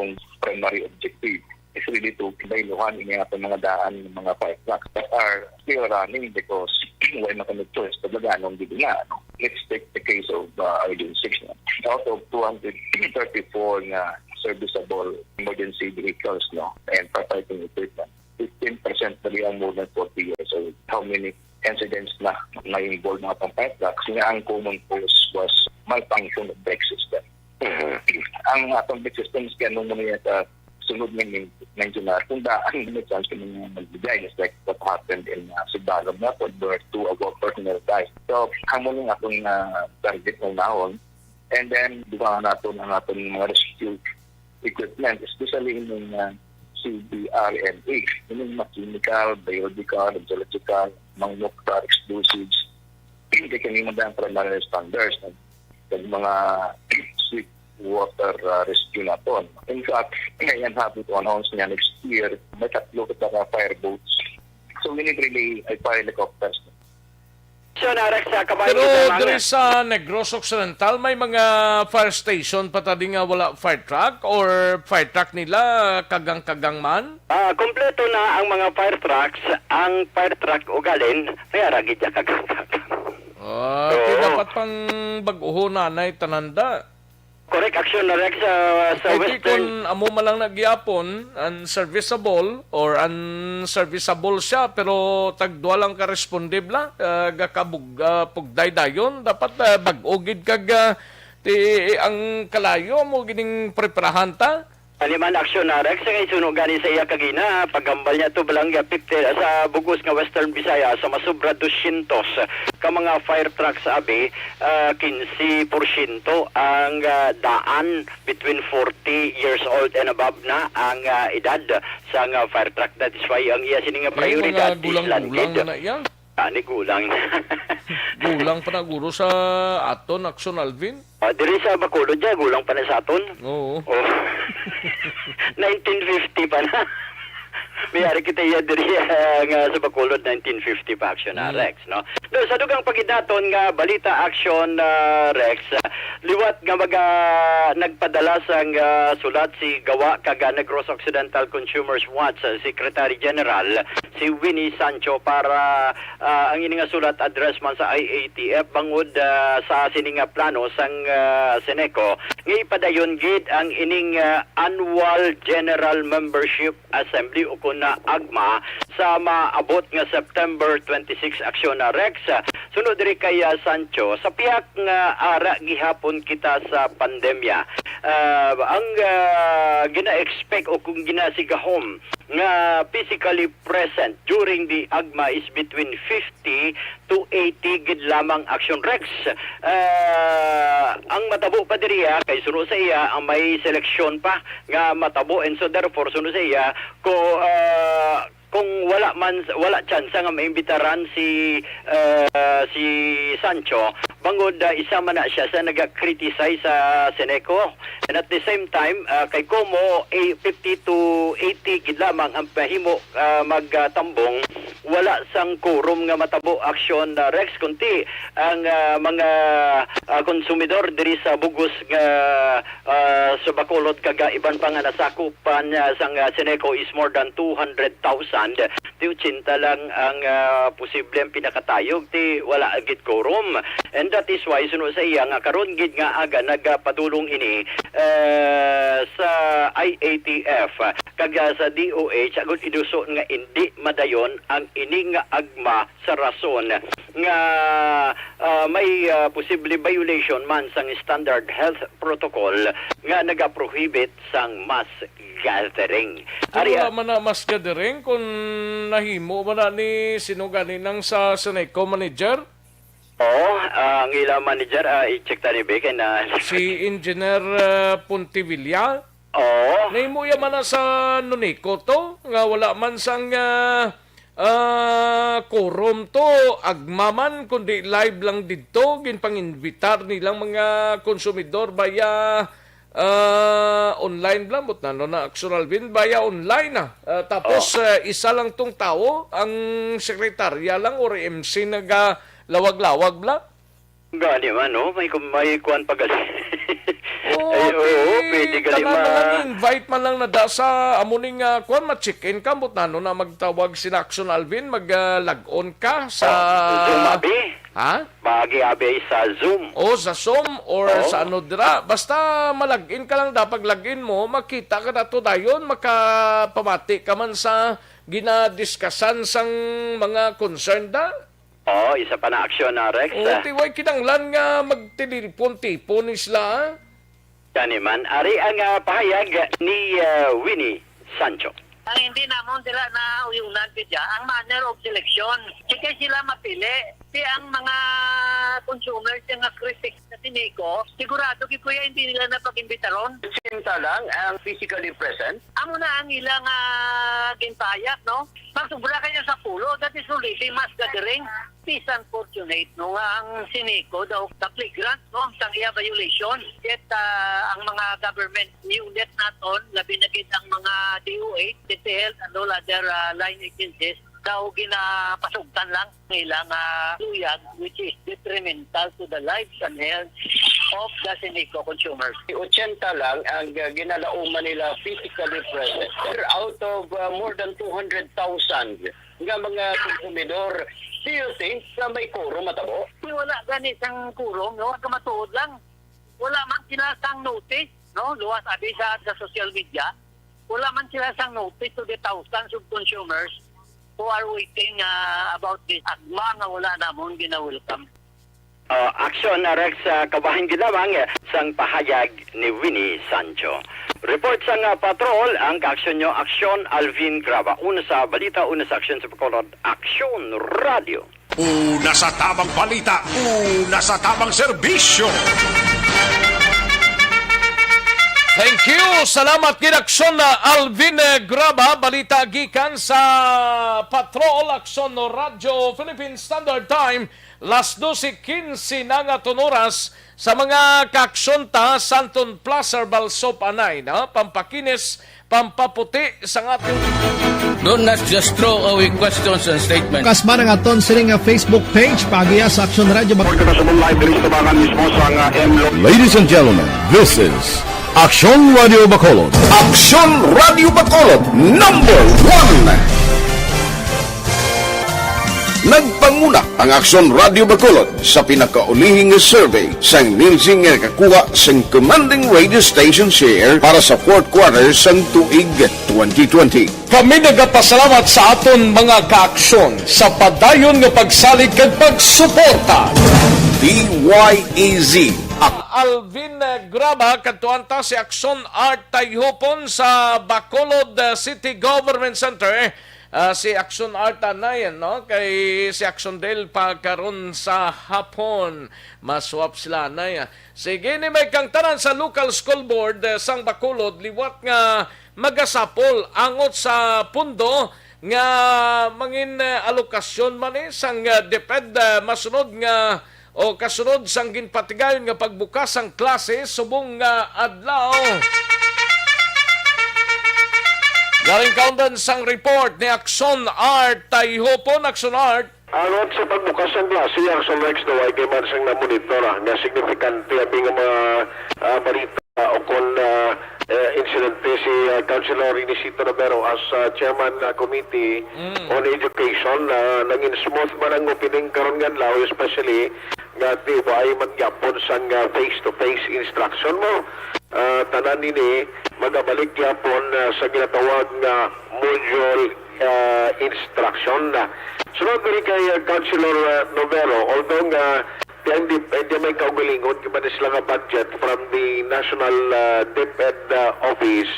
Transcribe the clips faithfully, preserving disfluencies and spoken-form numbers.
Ang primary objective is really to bayluhan ini aton mga daan nga mga fire trucks that are still running because wala na kami choice. Talaga, anong gid nga, ano? Let's take the case of uh, Ardent six. No? Out of two hundred thirty-four nga serviceable emergency vehicles, no, and firefighting equipment, fifteen percent dali ang more than forty years old. How many incidents na may involved mga pang fire trucks nga ang common cause was malfunction of brake system? Mhm. Ang atong brake system is kaya nung muna sa sunod nga main- maintenance, kung daan may chance kami nga magbigay, just like what happened in uh, Sibalom na po, where two of our personnel died. So, ang muna nga atong uh, target ng nahon, and then, di ba natin ang atong mga rescue equipment, especially in uh, C B R M A, yung mechanical, biological, radiological, mga nuclear explosives, hindi kami madang primary responders, nag, nag mga sweet water uh, rescue naton. In fact, ngayon hapon ko announce niya next year, may tatlo kita ka fire boats. So we need really a fire helicopters. So, na Rex, sa kabayan Pero kita, mga diri sa Negros Occidental, may mga fire station pa tadi nga wala fire truck or fire truck nila kagang-kagang man? Ah, kompleto na ang mga fire trucks. Ang fire truck ugalin, may aragid niya kagang-kagang. Ah, Oo. Kaya dapat pang bag-uhon nanay tananda. Correct, action na Rex sa, sa Kay di Western. Kung amo man lang nagyapon, unserviceable or unserviceable siya, pero tagduwa lang ka responsible, ah, gakabug-, ah, pugday dayon, dapat, ah, bag-o gid kag, ah, ti, ang kalayo mo gining preparahan ta. Ani man aksyon na Rex, nga isuno gani sa iya kagina, paghambal niya to balang fifty sa bugos nga Western Visayas, sa masubra dosyentos ka mga fire trucks abi, ah, quince porsyento ang, ah, daan between forty years old and above na ang, ah, edad sang, ah, fire truck. That is why ang iya sini nga Kay priority mga is gulang-gulang landed. Na iya. Ani gulang. Gulang pa na guro sa aton, Action Alvin. Ah, diri sa Bacolod dya, gulang pa na sa aton. Oo. Oh. Nineteen fifty pa na. May ari kita iya diri, ah, nga sa Bacolod, nineteen fifty pa, Action, ah, Mm. Rex, no? Do, sa dugang paginaton nga balita, Action, ah, Rex, ah, liwat nga maga-, nagpadala sang, ah, sulat si Gawa kag, ah, Negros Occidental Consumers Watch, ah, Secretary General, si Winnie Sancho para, ah, ang ini nga sulat address man sa I A T F bangod, ah, sa sini nga plano sang, ah, Seneco nga ipadayon gid ang ining, ah, Annual General Membership Assembly o kun na AGMA sa maabot nga September twenty-six, Aksyon na Rex. Sunod diri kay, ah, Sancho, sa pihak nga ara gihapon kita sa pandemya, ah, ang, ah, gina-expect o kung ginasigahom nga physically present during the AGMA is between fifty to eighty gid lamang, Action Rex. Ah, ang matabo pa diri, ah, kay suno sa iya, ang may seleksyon pa nga matabo, and so therefore, suno sa iya, ko, ah, kung wala man, wala tsansa nga maimbitaran si, ah, si Sancho, bangod, ah, isa man na siya sa naga-criticize sa Seneco. And at the same time, ah, kay Como, eh, fifty to eighty gid lamang ang pahimo, ah, magtambong, wala sang quorum nga matabo, Action, ah, Rex, kunti ang, ah, mga, ah, konsumidor diri sa bugos nga, ah, sa Bacolod kag, ah, iban pa nga nasakupan, ah, sang, ah, Seneco is more than two hundred thousand. Di ochenta lang ang, ah, posible ang pinakatayog, ti wala gid quorum. And that is why, suno sa iya, nga karon gid nga aga nagapadulong ini, eh, sa I A T F kag, ah, sa D O H, agud iduson nga indi madayon ang ini nga agma sa rason nga, ah, may, ah, posible violation man sang standard health protocol nga nagaprohibit sang mass gathering. Pero Ari, wala ah, man na mass gathering kung nahimo man na ni sino gani nang sa Seneco manager? Oo, ah, ang ila manager, ah, i-check ta ni Be, kay na Si Engineer, ah, Pontivilla? Oo. Nahimo ya man na sa Nunico to, nga wala man sang, ah, ah, quorum to, agma man, kundi live lang didto, ginpang-invitar nilang mga konsumidor via, ah, online lang, but nano na, Action Alvin, via online na. Ah, tapos, Oh. ah, isa lang tong tawo, ang sekretarya lang or M C nagalawag-lawag lang. Gani man, no? May kum-, may kuwan pa gali. Oo, Ay, Oo, pwede gali tanan ma- nga ni-invite man lang na da sa amo ning, ah, kuwan, ma-check-in ka, ambot na ano na magtawag sina Action Alvin, mag, ah, log on ka sa Oh, Zoom, abi? Ha? Paagi, abi, sa Zoom. O, sa Zoom or Oo. sa ano dira. Basta ma-log in ka lang da. Pag log in mo, makita ka nato dayon, makapamati ka man sa ginadiskasan sang mga concern da. Oo, isa pa na aksyon na, Rex. O, ah. Ti, way kinahanglan nga magtilipon-tipon ni sila, ah. Gani man, ari ang, ah, pahayag ni, ah, Winnie Sancho. Ang hindi namon dira na uyunan, kadya, ang manner of selection. Di kay sila mapili. Di ang mga consumers nga critic sa Sineco, sigurado gid, kuya, hindi nila na pag-imbitaron. Sinta lang ang physically present. Amo na ang ilang, ah, ginpahayag, no? Magsubra kaya sa pulo, that is already mass gathering. It is unfortunate, no, nga ang Sineco daw ka-flagrant, no, sang iya violation. Yet, ah, ang mga government unit naton, labi na gid ang mga D O H, DepEd, and all other, ah, line agencies, daw ginapasugtan lang ang ilang, ah, luyag, which is detrimental to the lives and health of the Sineco consumers. Ochenta lang ang, ah, ginalauman nila physically present. Out of, ah, more than two hundred thousand nga mga konsumidor, do you think na may quorum matabo? Di, wala gani sang quorum, no? Kamatuod lang. Wala man sila sang notice, no? Luwas abi sa, sa social media. Wala man sila sang notice to the thousands of consumers who are waiting, ah, about this agma nga wala namon gina-welcome. Ah, aksyon, ah, Rex, ah, kabahin gid lamang, eh, sang pahayag ni Winnie Sancho. Report sang, ah, patrol, ang kaaksyon nyo, Aksyon Alvin Graba. Una sa balita, una sa aksyon sa Bacolod, Aksyon Radio. Una sa tamang balita, una sa tamang serbisyo. Thank you. Salamat gid, Aksyon, ah, Alvin, eh, Graba. Balita gikan sa Patrol, Aksyon Radyo Philippine Standard Time. Las dose quince na nga aton oras sa mga kaaksyon ta sa aton Placer Balsop anay, no? Pampakinis, pampaputi sa aton. Don't not just throw away questions and statements. Bukas man ang aton sini nga Facebook page, paagiha sa Aksyon Radyo. Report na sa live diri sa Tabangan mismo sa nga M Lo- Ladies and gentlemen, this is Aksyon Radio Bacolod. Aksyon Radio Bacolod, number one. Nagpanguna ang Aksyon Radio Bacolod sa pinakaulihing nga survey sang Nielsen nga nakakuha sang commanding radio station share para sa fourth quarter sang tuig twenty twenty. Kami nagapasalamat sa aton mga kaaksyon sa padayon nga pagsalig kag pagsuporta. D Y E Z. Alvin, eh, Graba, kadtuan ta si Aksyon Art Tayhupon sa Bacolod, eh, City Government Center. Ah, si Aksyon Art anay, no? Kay si Aksyon Del pa karon sa hapon. Maswap sila anay, ah. Sige, ni may kangtanan sa local school board, eh, sang Bacolod, liwat nga magasapol angot sa pundo nga mangin, eh, alokasyon man, eh, sang, eh, DepEd, eh, masunod nga o kasunod sang ginpatigayon nga pagbukas sang klase subong nga adlaw. Galing kaundan sang report ni Aksyon Art Tayhupon. Aksyon Art. Angot sa pagbukas sang klase, Aksyon Rex, daw ay kay man sang namonitor, ah, nga signifikante abi nga mga, ah, balita, ah, o kon, ah, eh, insidente si, ah, Councilor Inesito Romero as, ah, chairman, ah, committee Mm. on education, ah, nangin smooth man ang opening karon nga adlaw, especially nga tiway man gyapon sang, ah, face-to-face instruction mo. Ah, tanan nini magabalik gyapon, ah, sa ginatawag nga module, ah, instruction. Sunod diri kay, ah, Councilor, ah, Novero, although nga Ti ang DepEd, may kaugalingon kay man sila nga budget from the National, ah, DepEd, ah, Office.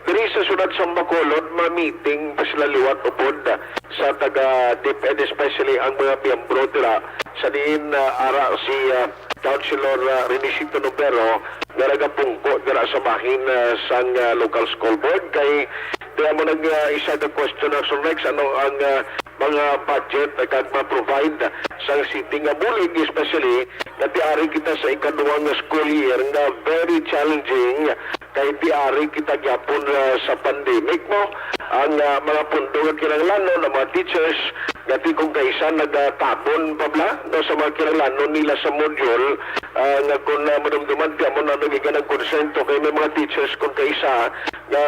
Diri sa siyudad sa Bacolod, ma-meeting pa sila liwat upod, ah, sa taga DepEd, especially ang mga miyembro dira. Sa diin, ah, ara si, ah, Councilor, ah, Renisito Nobero, nga nagapungko dira sa bahin, ah, sang, ah, local school board. Kay, kaya mo nag, ah, isa ka question, Action Rex, ano ang, ah, mga budget kag ma-provide sang city nga bulig, especially nga ti ari kita sa ikaduha nga school year nga very challenging kay ti ari kita gyapon, ah, sa pandemic mo. Ang, ah, mga pundo nga kinahanglanon, ang mga teachers, Gati kung kaisa nagatabon pa bala, no, sa mga kinahanglanon nila sa module, ah, nga kung, ah, madumduman ti amo na naging ang konsento kay may mga teachers kung kaisa nga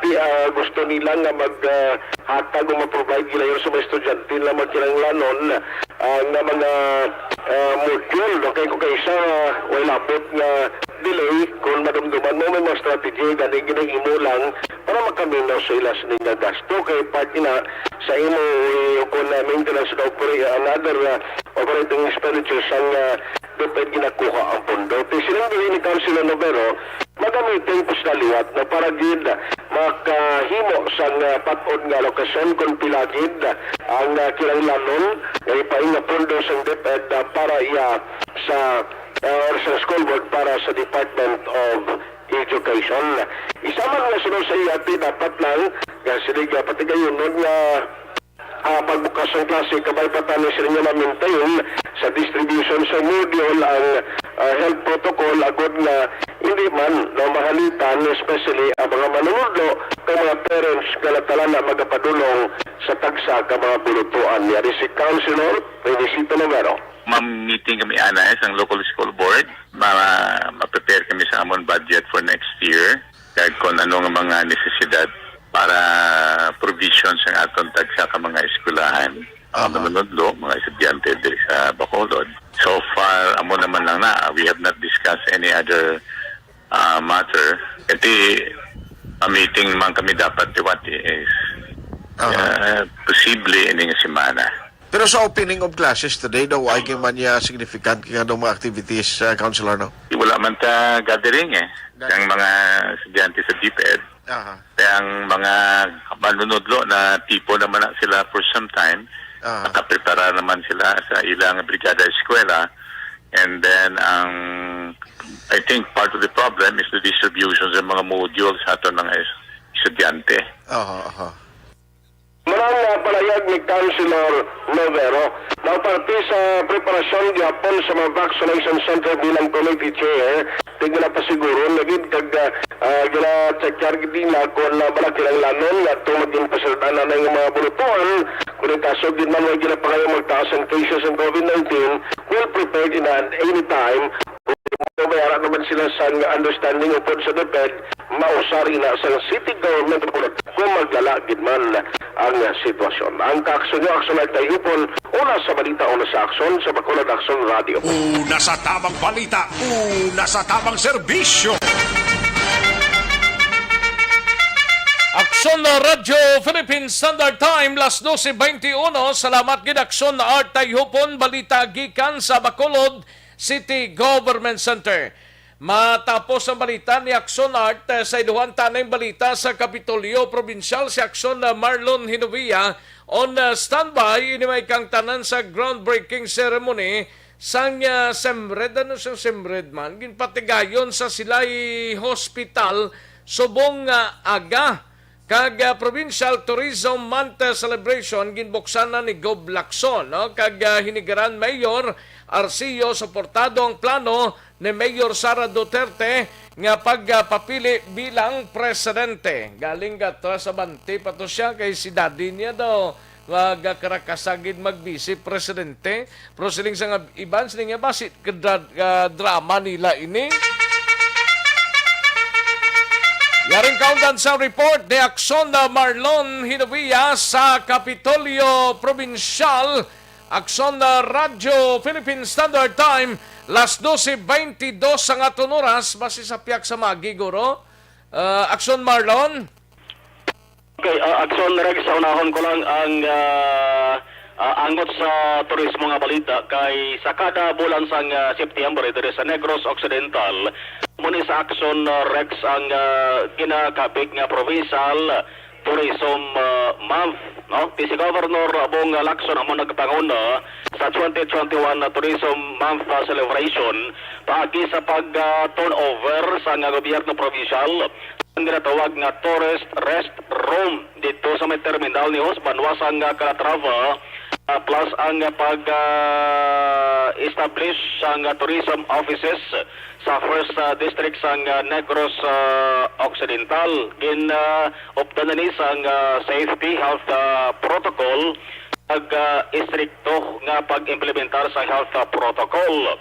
ti, ah, gusto nila nga mag, ah, hatag o ma-provide gilayon sa mga estudyante nila mga kinahanglanon, ah, nga mga, ah, module, no, kay kung kaisa, ah, way labot nga delay, kung madumduman mo may mga strategy gani ginahimo lang para makaminaw sa ila sini nga gasto kay part ina sa imo, eh, kung, ah, maintenance and opera-, another, ah, operating expenditure sang, ah, DepEd ginakuha ang pondo. Ti siling diri ni Councilor Novero, magamitin ko sila liwat na para gid makahimo sang, ah, pat-od nga alokasyon kung pila gid ang, ah, kinahanglanon nga ipain nga pondo sang DepEd, ah, para iya sa, ah, or sa school board para sa Department of Education. Isa man nga sunod sa iya, ti dapat lang nga sila patigayonon nga ah, pagbukas sang klase, kabay pa tani sila nga ma-maintain sa distribution sa module ang, ah, health protocol, agod nga hindi man, no, mahalitan, especially ang mga manunudlo kag mga parents nga nagtala na magapadulong sa tagsa ka mga bulutuan. Yari si Councilor Renisito Novero. Ma-meeting kami ana, eh, sang local school board. Ma-, ma-prepare kami sa amon budget for next year. Kag kung ano nga mga nesesidad para provision sang aton tagsa ka mga eskwelahan, mga Aha. manunudlo, mga estudyante diri sa Bacolod. So far, amo naman lang na. We have not discussed any other, ah, matter. Kay a meeting man kami dapat liwat is, Aha. ah, posible ining semana. Pero sa opening of classes today daw, ay kay man niya significant kay nga daw mga activities, ah, Councilor, no? Wala man ta gathering, eh. Gathering. Ang mga estudyante sa DepEd, Aha. kaya ang mga manunudlo na tipo naman na sila for some time, Aha. nakaprepara naman sila sa ilang brigada eskwela. And then, ang, I think part of the problem is the distribution sa mga modules sa aton mga es-, estudyante. Aha, aha. Mao ang, ah, panayag ni Councilor Novero. Now, parte sa preparasyon gihapon sa mga vaccination center bilang committee chair, ti ginapasiguro na gid kag, ah, ah, gina-checkar gid nila kung, ah, bala kinahanglanon nga ato maging pasulod-an na nga mga bulutuan. Kung ang kaso gid man may ginapangayo magtaas ang cases ng COVID nineteen, well prepared in an any time. Kung may ara naman sila sang understanding upod sa DepEd, mausar ina sang city government kung maglala gid man ang sitwasyon. Ang kaaksyon nyo, Aksyon Artayupon, una sa balita, una sa aksyon, sa Bacolod Aksyon Radio. Una sa tamang balita, una sa tamang serbisyo. Aksyon na Radyo Philippine Standard Time, las doce veintiuno. Salamat gid, Aksyon Art Tayhupon. Balita gikan sa Bacolod City Government Center. Matapos ang balita ni Aksyon Art, eh, sa iluhan ta na yung balita sa Kapitolyo Probinsyal, si Aksyon, ah, Marlon Hinovia on, ah, standby. Ini may kang tanan sa groundbreaking ceremony sang, ah, SEMRED. Ano sang SEMRED man? Ginpatigayon sa Silay Hospital subong nga aga. Kag, ah, Provincial Tourism Month, ah, celebration ginbuksan na ni Gob Lacson, no? Kag, ah, Hinigaran Mayor Arcillo, suportado ang plano ni Mayor Sara Duterte nga pagpapili bilang presidente. Galing ka to, sa banti pa to siya kay si daddy niya daw magkarakasagid mag-vice presidente. Pero siling sa nga iban, siling nga ba, si, ka-, dra-, ka-, drama nila ini. Yaring kaundan sa report ni Aksyon na Marlon Hinovia sa Kapitolyo Probinsyal. Aksyon na Radyo Philippine Standard Time, las doce veintidos ang aton oras, basi sa piyak sa magi, guro. Ah, Aksyon Marlon. Okay, ah, Aksyon Rex, sa unahon ko lang ang, ah, ah, angot sa turismo nga balita kay sa kada bulan sang, ah, September diri sa Negros Occidental, muni sa Aksyon, ah, Rex ang, ah, ginakabig nga provincial tourism, ah, month, no? Ti si Governor Bong Lacson amo nagpanguna sa twenty twenty-one na Tourism Month, ah, celebration paagi sa pag, ah, turnover sa nga gobyerno provincial ang ginatawag nga tourist rest room dito sa may terminal ni Hos Banwa sang, ah, Calatrava, ah, plus ang, ah, pag, ah, establish sang, ah, tourism offices sa first, ah, district sang, ah, Negros, ah, Occidental. Gin, ah, updan na ni sang, ah, safety health, ah, protocol pag, ah, istrikto nga pag-implementar sa health, ah, protocol.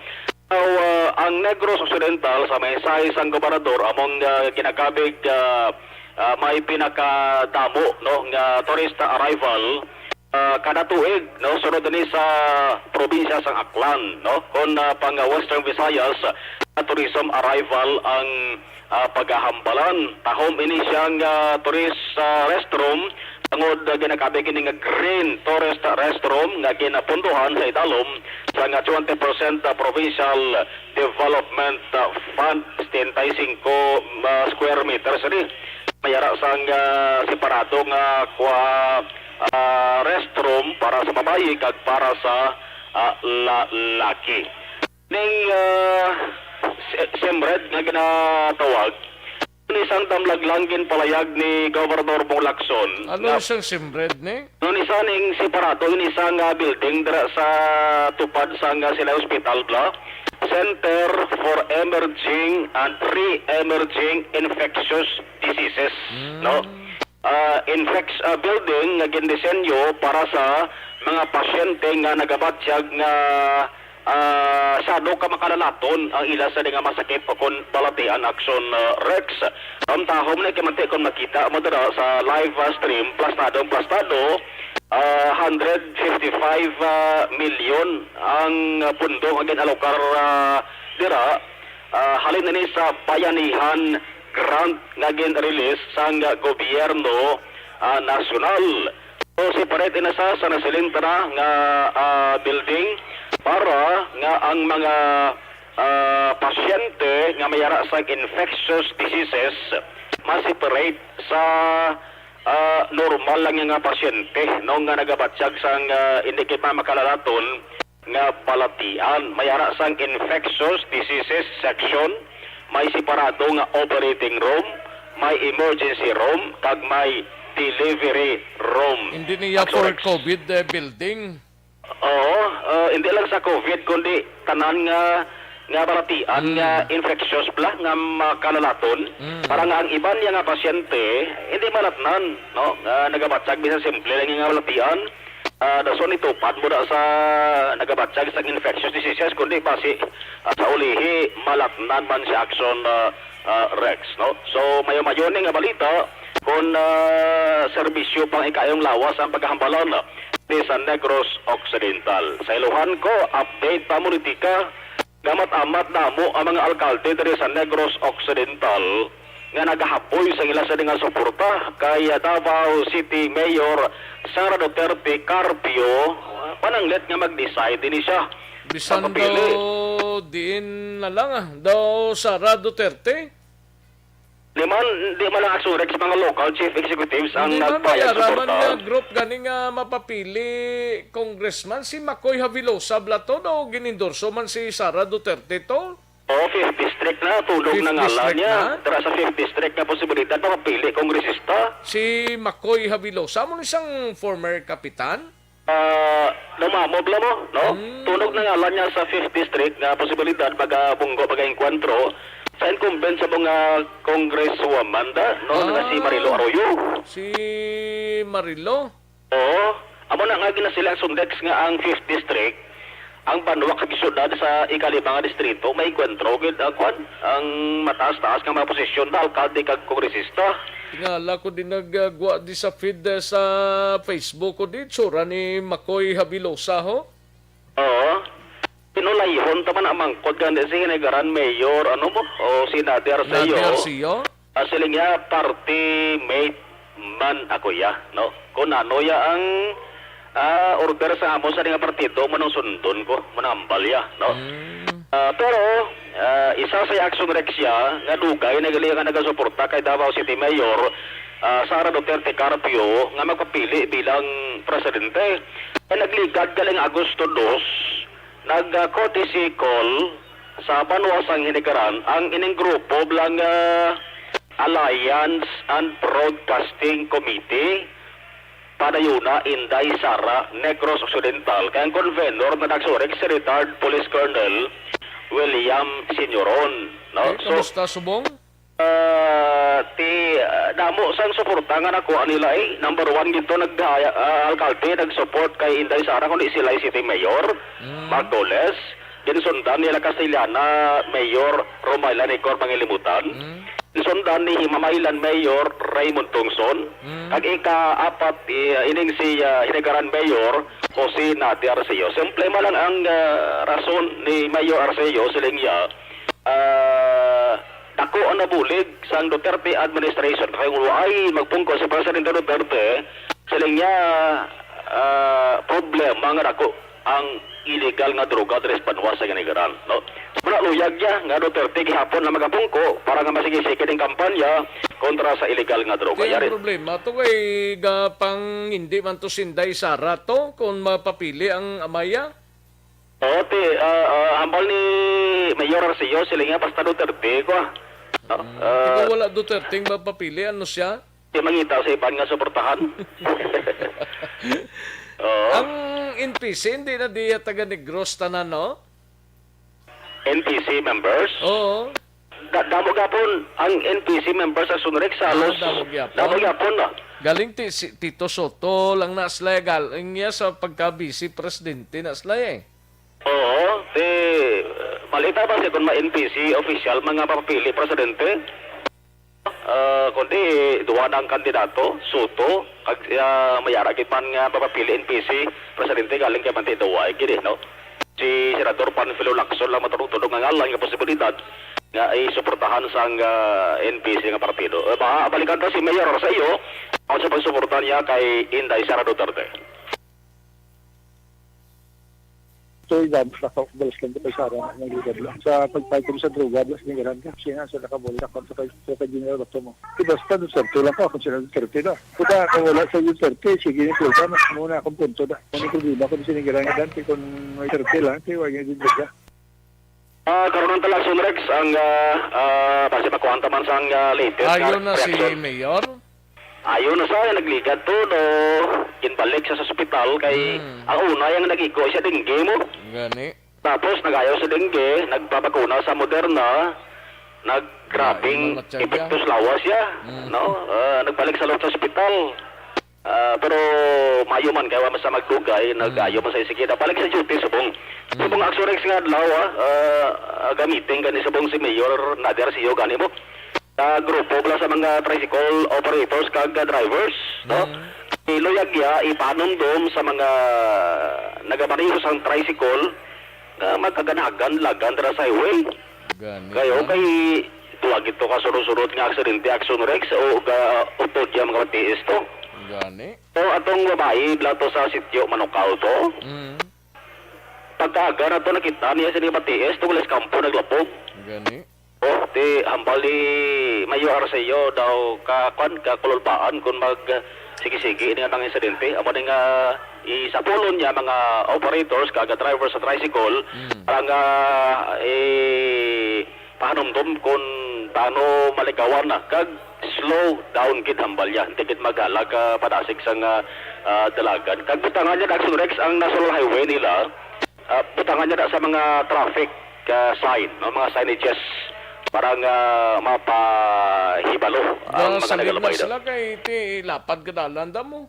Now, ah, ang Negros Occidental sa mensahe sang gobernador among, ah, ginakabig, ah, ah, may pinakadamo, no, nga tourist arrival, ah, kada tuig, no, sunod ni sa probinsya sang Aklan, no, kon, ah, pang Western Visayas, ah, tourism arrival ang ah, pagahambalan. Tahom ini siyang, ah, tourist, ah, restroom, tungod, ah, ginakabig ini nga green tourist restroom nga ginapundohan sa idalom sa nga twenty percent, ah, provincial development, ah, fund, setenta y cinco, ah, square meters ini. May ara sang, ah, separado nga kwa, ah, restroom para sa babayi kag para sa, ah, lalaki. Ning, ah, se-, semred nga ginatawag, ni sang damlag lang ginpalayag ni Gobernador Bong Lacson. Ano nga isang semred ni? Nun isa ning separado, ini isa nga building dira sa tupad sang, ah, Silay Hospital, bla? Center for Emerging and Re-emerging Infectious Diseases, Mm. no? Ah, infex-, ah, building nga gindisenyo para sa mga pasyente nga nagabatyag nga, ah, sado ka makalalaton ang ila sa mga masakit o kon balatian, Action, ah, Rex. Ang tahom na ikimanti kon makita mo dira sa live, ah, stream, plastado ang plastado, ah, hundred fifty-five, ah, milyon ang, ah, pundo nga ginalokar, ah, dira, ah, halin na ni sa Bayanihan Grant nga gin-release sang gobyerno, ah, nasyonal. So, separate na sa, sa nasiling ta na nga, ah, building para nga ang mga, ah, pasyente nga may ara sang infectious diseases ma-separate sa, ah, normal lang nga pasyente, no, nga nagabatyag sang, ah, hindi gid makalalaton nga balatian. May ara sang infectious diseases section, may separado nga operating room, may emergency room, kag may delivery room. Hindi niya Action for Rex. COVID, eh, building. Oo, ah, hindi lang sa COVID, kundi tanan nga, nga balatian Mm. nga infectious bala nga makalalaton. Mm. Para nga ang iban niya nga pasyente, hindi malatnan, no? Nga nagabatyag bisan simple lang nga balatian. Ah, dason itupad mo na sa nagabatyag sa infectious diseases, kundi basi, ah, sa ulihi, malatnan man si Action, ah, ah, Rex, no? So, mayo-mayo ni nga balita, kung, ah, serbisyo pang ikayong lawas ang pagkahambalan, ah, di sa Negros Occidental. Sa iluhan ko, update pa mo ni Tika, gamat-amat damo ang mga alkalde diri sa Negros Occidental nga nagahapoy sa ila sa nga suporta kay Davao City Mayor Sara Duterte Carpio, pananglit nga mag-decide ini siya. Bisan Ang papili. daw diin na lang, ah, daw Sara Duterte? Di man, di man lang Action Rex, mga local chief executives ang Hindi man, may nagpayag ara man suporta. nga group gani nga mapapili congressman, si Macoy Havilosa bala to, daw gin-endorso man si Sara Duterte to. Oh, fifth district na, tunog Fifth na ngalan district niya. na? Tara sa fifth district nga posibilidad makapili kongresista. Si Macoy Havilosa, mo ni sang former kapitan? Ah, namamog lang mo, no? Mm. Tunog na ngalan niya sa fifth district nga posibilidad magabunggo, mag-enkwentro sa incumbent sa mga congresswoman da, no? Nga si Ah. Marilo Arroyo. Si Marilo? Oo. Amo na nga ginasiling sang Action Rex nga ang fifth district, ang banwa kag syudad sa ikalima nga distrito, may enkwentro gid ang kwan, ang mataas-taas nga mga posisyon na alkalde kag kongresista. Tingala ko di nagagwa di sa feed, eh, sa Facebook ko di, tsura ni Macoy Habilosa, ho? Oo. Pinulayhon ta man ang mangkot gani si Hinigaran Mayor, ano mo? O si Nader Nader Arceo. Arceo? Ah, siling niya, party mate man ako ya, no? Kung ano ya ang, ah, order sa amo sa nga partido, mo nang sundon ko, mo nang ambal ya, no? Mm. Ah, pero, ah, isa sa Action Rex ya, nga dugay na gali nga nagasuporta kay Davao City Mayor, ah, Sara Duterte Carpio, nga magpapili bilang presidente. Kay nagligad galing Agosto dos, nag, ah, courtesy call sa banwa sang Hinigaran ang ining grupo bilang, ah, Alliance and Broadcasting Committee, padayuna Inday Sara, Negros Occidental, kay ang convenor nga nagsurik si retired Police Colonel William Senioron, no? Eh, So, kamusta, Subong? Ah, ti, ah, damo sang suporta nga nakuha nila, eh. Number one gid to nag, ah, alkalde nag-support kay Inday Sara, kundi sila City Mayor, Mm. Mark Doles. Ginsundan nila Castellana Mayor Romayla Nicor Mangilimutan. Mm. Ginsundan ni Himamaylan Mayor Raymond Tungson. Mm. Kag ika-apat, i-, ining si, ah, Hinegaran Mayor Jose Nader Arceo. Simple man lang ang, ah, rason ni Mayor Arceo, siling niya, ah, dako ang nabulig sang Duterte administration. Kay kung ay magpungko si Presidente Duterte, siling niya, ah, problema nga dako ang illegal nga droga diri sa banwa sa Ginikanan, no? Wala luyag niya nga Duterte gihapon na magapungko para nga masigisigi ning kampanya kontra sa illegal nga droga. Kaya ang Yari. Problema to kay ga-, pang hindi man to sinday Sara to kung mapapili ang Amaya. Oo, ti, ah, ah, hambal ni Mayor Arceo, sila nga basta Duterte ko, ah. No? Mm. Ah, ikaw wala Duterte ang mapapili, ano siya? Di mangita sa iban nga suportahan. Oo. Ang N P C, hindi na diya taga Negros tanan, no? N P C members? Oo. Da-, damo gapon ang N P C members sa Sunrex, Ah, halos damo gyapon. Damo gyapon, no? Galing ti-, si Tito Sotto lang na sila, galing niya sa pagka-vice presidente na sila, eh. Oo, ti, balita ba siya kung ma-N P C official, mga papapili presidente? Ah, kundi duha na ang kandidato, Sotto, kag, ah, may ara gid man nga mapapili N P C presidente galing kay Manti Duway gid, eh, no? Si Senador Panfilo Lacson lang maturog-turog nga ngalan nga posibilidad nga isuportahan sang, ah, N P C nga partido. Eh, ba, balikan ta si Mayor sa iyo, ang sa pagsuporta niya kay Inday Sara Duterte. Tuig na, basta ka, balas lang kita sa araw, nagligad lang. Sa pagpayag kami sa droga, balas ni Garang ka. Siya nga, sa nakabulit ako sa pag-, sa pag-, General Bato mo. Di basta, Duterte lang ka, kung sila Duterte na. Puta, kung wala sa Duterte, sige ni Kulta, mas muna akong punto na. Kung may problema ko, sinigaran ka dante, kung may Duterte lang, kaya wag yung Duterte. Ah, karon ang talason, Rex, ang, ah, ah, base makuha ta man sang, ah, latest nga Ayo na si reaksyon. Mayor? Ayo na sa nagligad to, no, ginbalik siya sa ospital kay Hmm. ang una yung nag-igo siya dengue mo. Gani. Tapos nag-ayo sa dengue, nagpabakuna sa Moderna, naggrabing Lain ang matyaga. Epekto sa lawas siya, Hmm. no? Ah, nagbalik sa loob sa ospital. Ah, pero mayo man kay wa man sa magdugay, nag-ayo man sa sige. Balik sa duty subong. Mm. Subong Axorex nga adlaw, ah, ah, gamitin gani subong si Mayor Nader Sio gani mo. Sa grupo bala sa mga tricycle operators kag, ah, drivers, no? Mm. Iluyag niya, ipanumdum sa mga nagamaneho sang tricycle nga magkaganagan lagan dira sa highway. Gani Kayo lang. Kay duwa gid to ka sunod-sunod nga aksidente, Action Rex, o ga utod ya mga matiis to. Gani. To atong babayi bala to sa sitio Manukaw to. Mm. Pagkaaga na to nakita niya sini matiis to, gulis kampo naglapog. Gani. Oh, ti hambal ni Mayor Arceo daw ka kwan ka kululbaan kung mag sige-sige ini nga mga insidente. Amo ni nga isapulon niya mga operators kag drivers sa tricycle Mm. para nga, eh, pahanumdom kung paano maligawan na kag slow down gid hambal niya. Hindi gid maghalag, ah, padasig sang, ah, ah, dalagan. Kag butangan niya, Daxon Rex, ang National Highway nila, ah, butangan niya na sa mga traffic, ah, sign, no? Mga signages para nga mapahibalo ang Ga mga salig na nagalabay na. Sila kay ti lapad ka dalan da mo.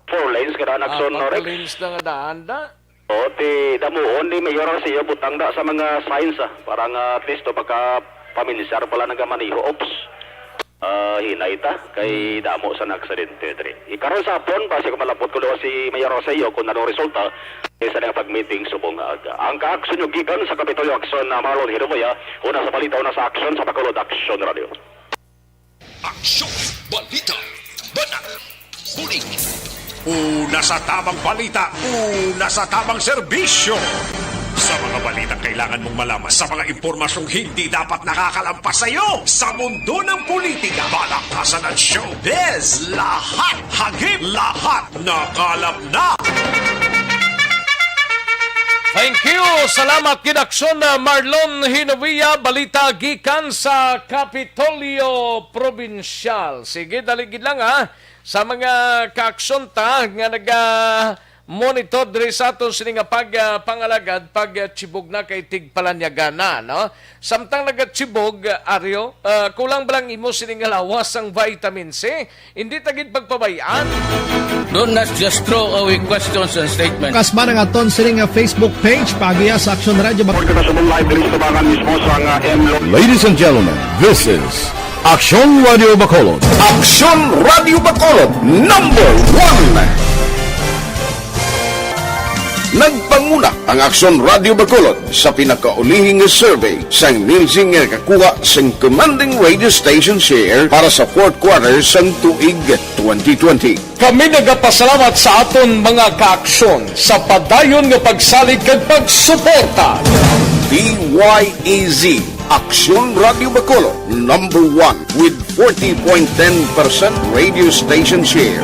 Four lanes ka na, Action, Apat no, Rex? Lanes na nga daan da. O, ti damuon ni Mayor ang siya butang da sa mga signs, ah, para nga at least to pagka pamilyar pala nagamaneho. Oops. Ah, hinay ta, kay Hmm. damo sa naaksidente diri. Ikaron sa hapon, base ko malapot ko daw si Mayor Rosario kung anong resulta sa nang pag-meeting subong nga aga. Ang kaaksyon nyo gikan sa Kapitolyo Aksyon na Marlon Hirumoya, una sa balita, una sa aksyon sa Bacolod Aksyon Radio. Aksyon, balita, banat, bulig. Una sa tamang balita, una sa tamang serbisyo. Sa mga balitang kailangan mong malaman, sa mga impormasyong hindi dapat nakakalampas sa iyo, sa mundo ng politika, balakasan at showbiz, lahat hagip, lahat nakalap na. Thank you. Salamat gid, Aksyon, ah, Marlon Hinovia. Balita gikan sa Kapitolyo Probinsyal. Sige, dali gid lang, ha. Sa mga kaaksyon ta nga naga-, monitor diri sa aton sini nga pag, ah, pangalagad, pag, ah, chibog na kay tigpalanyagan na, no? Samtang nagatibog, ah, Aryo, ah, kulang ba lang imo sini nga lawas sang vitamin C? Hindi ta gid pagpabay-an. Don't not just throw away questions and statements. Kasba na nga ton sini nga Facebook page, pagiya sa Aksyon Radio Bacolod. Report ka na sa mga live diri sa tabangan mismo sa nga M L O. Ladies and gentlemen, this is Aksyon Radio Bacolod. Aksyon Radio Bacolod, number one. Nagpanguna ang Aksyon Radio Bacolod sa pinakaulihi nga survey sang Nielsen nga nakakuha sing commanding radio station share para sa fourth quarter sang tuig twenty twenty. Kami nagapasalamat sa aton mga kaaksyon sa padayon nga pagsalig kag pagsuporta. D Y E Z, Aksyon Radio Bacolod, number one with forty point ten percent radio station share.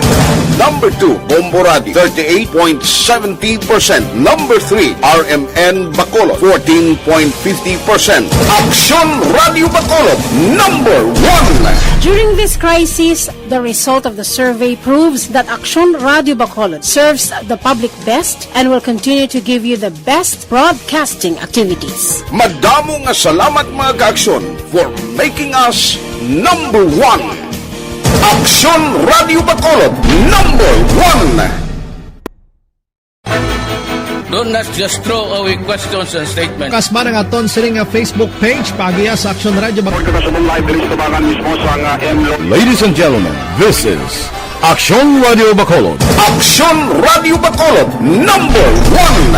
Number two, Bombo Radio, thirty-eight point seventy percent. Number three, R M N Bacolod, fourteen point fifty percent. Aksyon Radio Bacolod, number one. During this crisis, the result of the survey proves that Aksyon Radio Bacolod serves the public best and will continue to give you the best broadcasting activities. Madamo nga salamat, mga kaaksyon, for making us number one. Aksyon Radio Bacolod, number one. Don't not just throw away questions and statements. Kasba na nga ton sini nga Facebook page, pagiya sa Aksyon Radio Bag- Report ka sa mga live diri sa tabangan mismo sa nga M L O. Ladies and gentlemen, this is Aksyon Radio Bacolod. Aksyon Radio Bacolod, number one.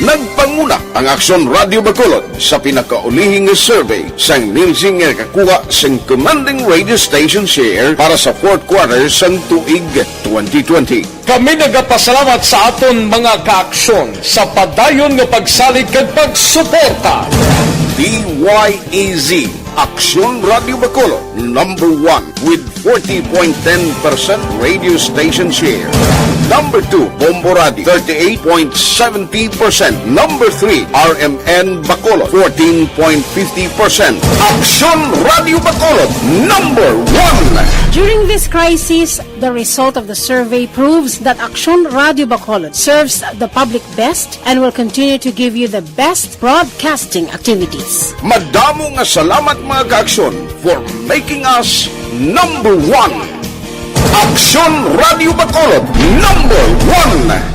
Nagpanguna ang Aksyon Radio Bacolod sa pinakaulihi nga survey sang Nielsen nga nakakuha sing commanding radio station share para sa fourth quarter sang tuig twenty twenty. Kami nagapasalamat sa aton mga kaaksyon sa padayon nga pagsalig kag pagsuporta. D Y E Z, Aksyon Radio Bacolod, number one with forty point ten percent radio station share. Number two, Bombo Radio, thirty-eight point seventy percent. Number three, R M N Bacolod, fourteen point fifty percent. Aksyon Radio Bacolod, number one. During this crisis, the result of the survey proves that Aksyon Radio Bacolod serves the public best and will continue to give you the best broadcasting activities. Madamo nga salamat, mga kaaksyon, for making us number one. Aksyon Radio Bacolod, number one.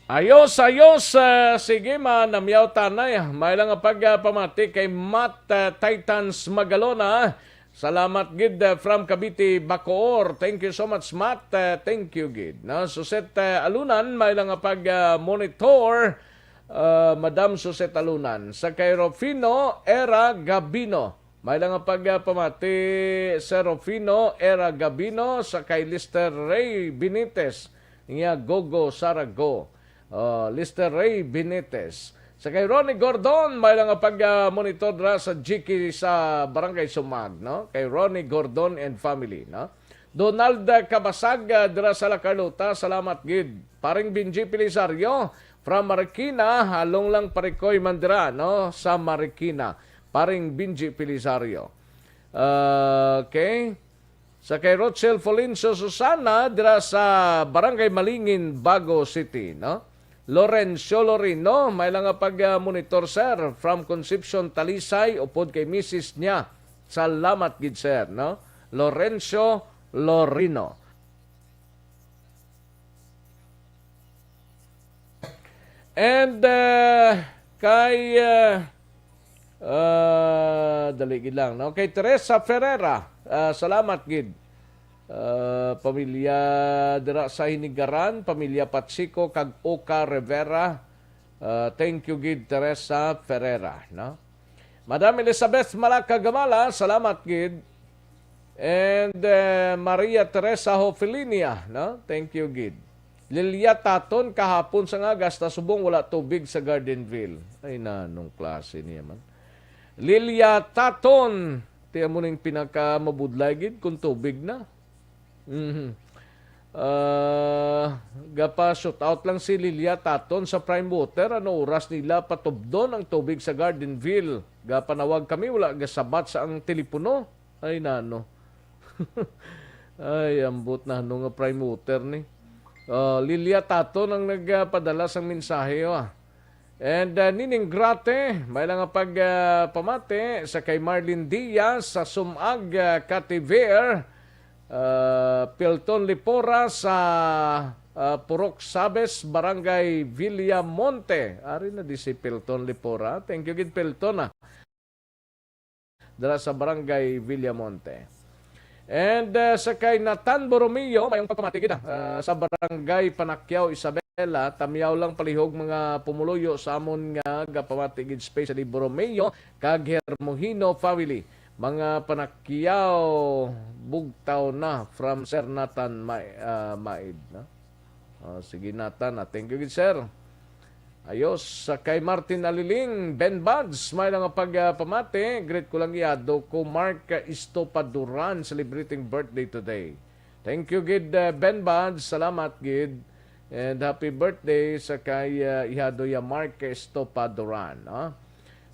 Ayos, ayos. Ah, sige, ma, namyaw tanay. May lang nga pag, ah, pamati kay Matt, ah, Titans Magalona. Salamat gid, ah, from Cavite, Bacoor. Thank you so much, Matt. Ah, thank you gid. No? Suset, ah, Alunan, may lang nga pag, ah, monitor. Ah, Madam Suset Alunan. Sa kay Rufino Era Gabino. May lang nga pag, ah, pamati, Sir Rufino Era Gabino, sa kay Lister Ray Benitez. Niya Gogo Sarago. Oh, Lister Ray Benitez. Sa kay Ronnie Gordon, may lang nga pag, ah, monitor dira sa G K sa Barangay Sumag, no? Kay Ronnie Gordon and family, no? Donald, ah, Kabasag, ah, dira sa La Carlota, salamat gid. Paring Benji Pelizario, from Marikina, halong lang parikoy man dira, no? Sa Marikina. Paring Benji Pelizario. Ah, okay. Sa kay Rochelle Folencio Susana, dira sa Barangay Malingin, Bago City, no? Lorenzo Lorino, may lang nga pag, ah, monitor, sir, from Concepcion, Talisay, upod kay misis niya. Salamat gid, sir, no? Lorenzo Lorino. And, ah, kay, ah, ah, dali gid lang, no? Kay Teresa Ferreira, ah, salamat gid. Ah, pamilya dira sa Hinigaran, pamilya Patsico kag Oka Rivera. Ah, thank you gid, Teresa Ferreira, no? Madam Elizabeth Malacagamala, salamat gid. And, eh, Maria Teresa Hofelinia, no? Thank you gid. Lilia Taton, kahapon sa nga gasta subong wala tubig sa Gardenville. Ay, nanong klase niya man. Lilia Taton, tiyan mo ning pinakamabudlay gid kung tubig na. Mhm. Ah, gapa shoot out lang si Lilia Taton sa Prime Water. Ano oras nila patubdon ang tubig sa Gardenville? Gapanawag kami, wala gasabat sa ang telepono. Ay, nano. Ay, ambot na, ano nga Prime Water ni. Ah, Lilia Taton ang nagpadala sang mensahe, ah. And, ah, Nining Grate, may lang nga pag, ah, pamati sa kay Marlene Diaz sa Sumag, ah, Cativer, ah, Pilton Lipora sa, ah, Purok Sabes, Barangay Villamonte. Ari na di si Pilton Lipora. Thank you gid, Pilton, ah. Dira sa Barangay Villamonte. And, uh, sa kay Nathan Borromeo, mayong pagpamati gid, ah, uh, sa Barangay Panakyaw, Isabela, tamyaw lang palihog mga pumuluyo sa amon nga gapamati gid, especially Borromeo kag Hermohino family. Mga Panakyaw, bugtaw na from Sir Nathan Ma-, uh, Maid, no? Oh, sige, Nathan, ah. Thank you gid, sir. Ayos, sa kay Martin Aliling, Ben Buds, may lang nga pag, ah, pamati. Greet ko lang, ihado ko Mark Estopa Duran, celebrating birthday today. Thank you gid, ah, Ben Buds. Salamat gid. And happy birthday sa kay, ah, ihado ya Mark Estopa Duran, no?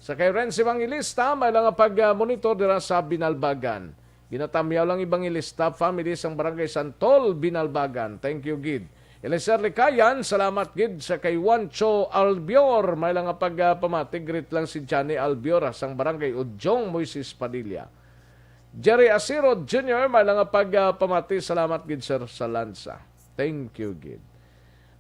Sa kay Renz Evangelista, may lang nga pag, ah, monitor dira sa Binalbagan. Ginatamyaw lang, Evangelista family sang Barangay Santol, Binalbagan. Thank you gid. Eliezer Likayan, salamat gid sa kay Juancho Albior. May lang nga pag, ah, pamati, greet lang si Johnny Albior, ah, sang Barangay Udyong, Moises Padilla. Jerry Asirod Junior, may lang nga pag, ah, pamati, salamat gid, sir, sa lansa. Thank you gid.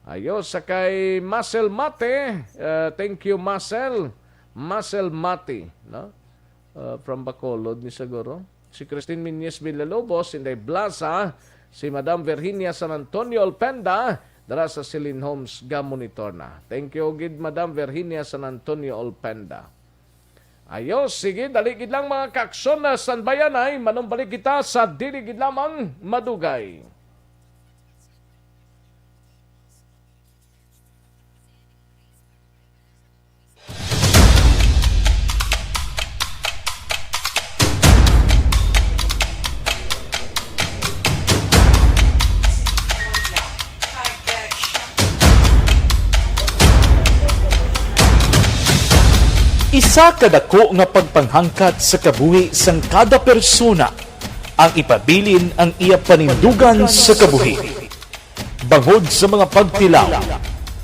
Ayo, sa kay Marcel Mate, ah, thank you, Marcel. Marcel Mate, no? Ah, from Bacolod ni siguro. Si Christine Miñez Villalobos, Inday Blasa, si Madam Virginia San Antonio Olpenda, dara sa Celine Homes, gamonitor na. Thank you gid, Madam Virginia San Antonio Olpenda. Ayo, sige, dali gid lang, mga kaaksyon, na standby anay, manumbalik kita sa dili gid lamang madugay. Isa ka dako nga pagpanghangkat sa kabuhi sang kada persona ang ipabilin ang iya panindugan sa kabuhi. Bangod sa mga pagtilaw,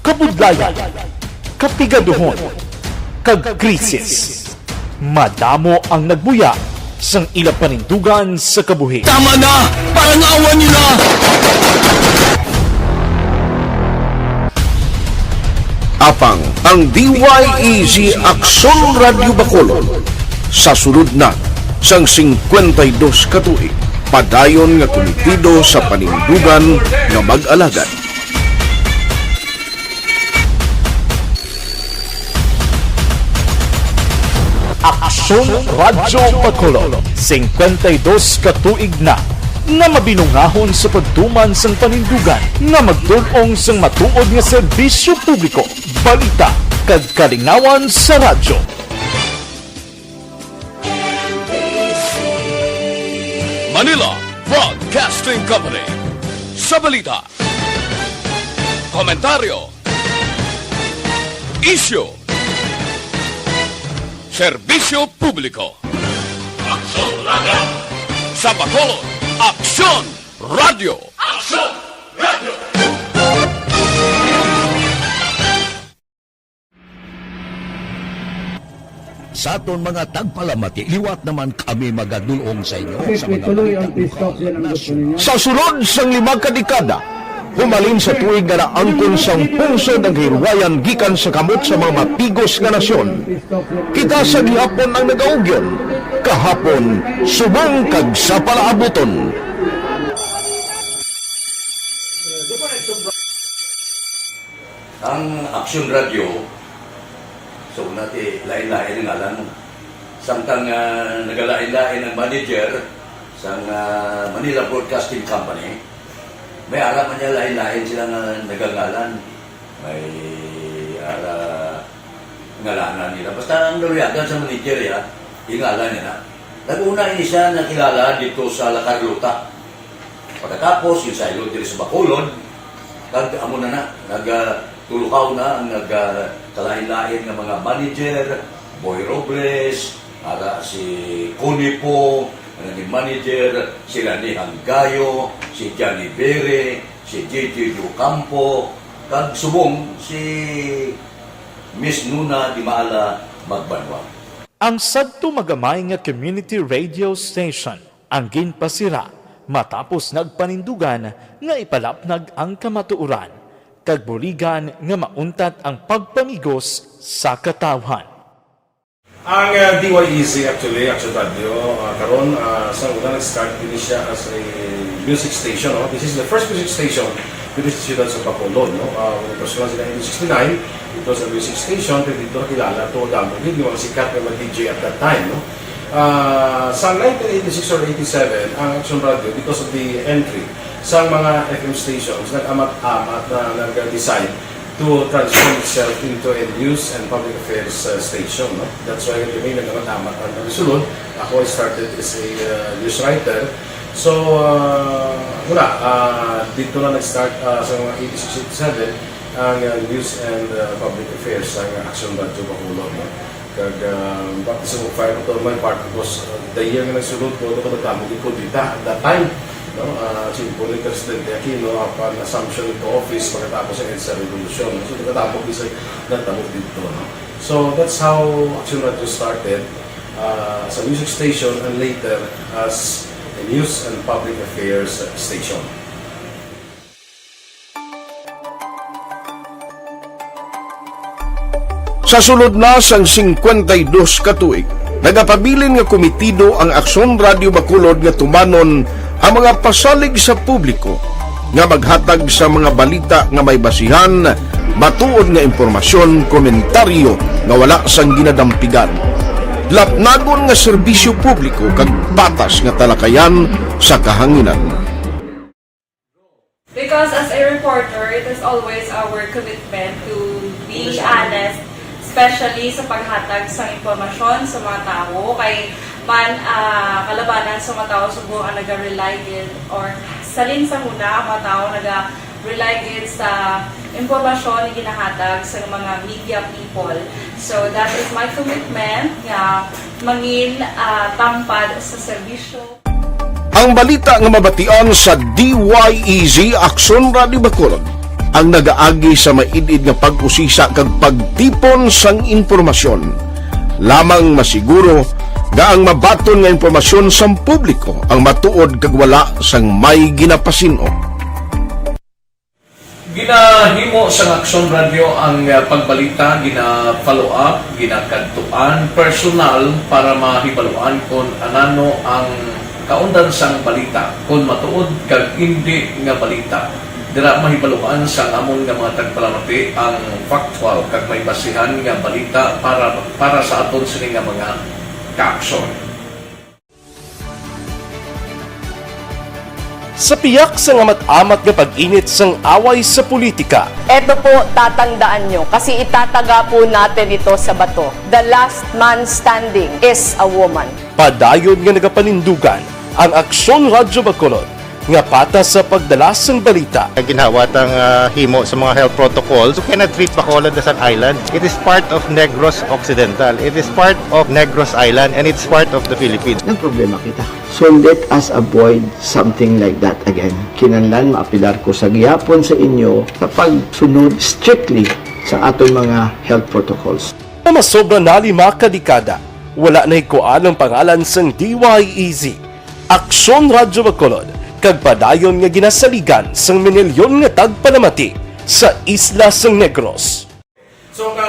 kabudlayan, kapigaduhon, kag krisis, madamo ang nagbuya sang ila panindugan sa kabuhi. Tama na! Parang awa niyo na! Apang ang D Y E G Aksyon Radyo Bacolod sa sulod na sang singkwenta y dos ka tuig, padayon nga kumitido sa panindugan nga mag-alagad. Aksyon Radyo Bacolod, singkwenta y dos ka tuig na nga mabinungahon sa pagtuman sang panindugan nga magtug-ong sang matuod nga serbisyo publiko, balita, kag kalingawan sa radyo. Manila Broadcasting Company. Sa balita, komentaryo, isyu, serbisyo publiko. Aksyon Radyo. Sa Bacolod, Aksyon Radyo. Aksyon Radyo. Sa aton mga tagpalamati, liwat naman kami magadul-ong sa inyo sa mga balita lugar, nasyon. Sa sulod sang lima ka dekada, Humalin sa tuig nga naangkon sang pungsod ang kahilwayan gikan sa kamot sa mga matigos nga nasyon. Kita sa gihapon ang nagaugyon, kahapon, subong kag sa palaabuton. Ang Aksyon Radyo, so, nati, lain-lain ang ngalan. Samtang, ah, nagalain-lain ang manager sang, ah, Manila Broadcasting Company, may ara man niya lain-lain sila nga nagangalan. May ara ngalanan nila. Basta ang naluyagan sa manager, ya, ingalan niya na. Nag-una ini siya nakilala dito sa La Carlota. Pagkatapos, yung sa ilog diri sa Bacolod, kag amo na na, nagtulukaw na ang nag, ah, kalain-lain nga mga manager, Boy Robles, ara si Connie Po, ang naging manager, si Rani Hanggayo, si Johnny Bere, si J J Ocampo, kag subong si Miss Nuna Dimaala Magbanwa. Ang sadto magamay nga community radio station ang ginpasira matapos nagpanindugan nga ipalapnag ang kamatuoran, kag buligan nga mauntat ang pagpamigos sa katawhan. Ang, ah, D Y E Z, actually, Action Radio, ah, karon, ah, sa una, nag-start din siya as a music station, no? This is the first music station dito sa siyudad sa Bacolod, no? Ah, when it was launched in nineteen sixty-nine, it was a music station, pero dito nakilala to, damo gid yung mga sikat nga mga D J at that time, no? Ah, sa nineteen eighty-six or eighty-seven, ang Action Radio, because of the entry sa mga F M stations, nag-amat-amat na nag-decide to transform itself into a news and public affairs, uh, station, no? That's why kami nagkakatamat ang nagsulod. Ako, I started as a, uh, news writer. So, uh, wala, uh, dito na nag-start, uh, sa mga eighty-six, eighty-seven ang, uh, news and, uh, public affairs sa Action Radio Bacolod, no? Kag, ah, baptism of fire ko to my part because, ah, the year nga nagsulod ko, ako nagtambok yung kudeta at that time, no? Ah, simple ni Presidente Aquino, upon assumption into office, pagkatapos ng EDSA Revolution. So, nagtambok isa nagtambok dito, no? So, that's how Action Radio started, ah, as a music station and later as a news and public affairs station. Sa sulod na sang singkwenta y dos ka tuig, nagapabilin nga komitido ang Aksyon Radio Bacolod nga tumanon ang mga pasalig sa publiko nga maghatag sa mga balita nga may basihan, matuod nga impormasyon, komentaryo nga wala sang ginadampigan, lapnagon nga serbisyo publiko kag patas nga talakayan sa kahanginan. Because as a reporter, it is always our commitment to be honest, especially sa paghatag sa impormasyon sa mga tawo. Kay man, ah, kalabanan sa mga tawo subong ang naga-rely gid, or salin sa huna ang mga tawo naga-rely gid sa impormasyon nga ginahatag sa mga media people. So that is my commitment nga mangin, ah, tampad sa serbisyo. Ang balita nga mabatian sa D Y E Z Aksyon Radio Bacolod ang nagaagi sa maid-id nga pag-usisa kag pagtipon sang impormasyon. Lamang masiguro nga ang mabaton nga impormasyon sang publiko ang matuod kag wala sang may ginapasin-o. Ginahimo sang Aksyon Radio ang, ah, pagbalita, gina-follow up, ginakadtuan personal para mahibaluan kon anano ang kaundan sang balita, kon matuod kag indi nga balita. Dira mahibaluan sang amon nga mga tagpalamati ang factual kag may basihan nga balita para, para sa aton sini nga mga kaaksyon. Sa piyak sang amat-amat nga pag-init sang away sa politika, Eto po, tatandaan nyo, kasi itataga po natin ito sa bato. The last man standing is a woman. Padayon nga nagapanindugan ang Aksyon Radyo Bacolod nga patas sa pagdala sang balita. Ang ginhawa tang, ah, himo sa mga health protocols, you cannot treat Bacolod as an island. It is part of Negros Occidental. It is part of Negros Island, and it's part of the Philippines. Nagproblema kita. So let us avoid something like that again. Kinahanglan maapelar ko sa gihapon sa inyo sa pagsunod strictly sa aton mga health protocols. Nga masobra na lima ka dekada, wala nahikuan ang pangalan sang D Y E Z. Aksyon Radyo Bacolod kag padayon nga ginasaligan sang minilyon nga tagpalamati sa isla sang Negros. So, ka,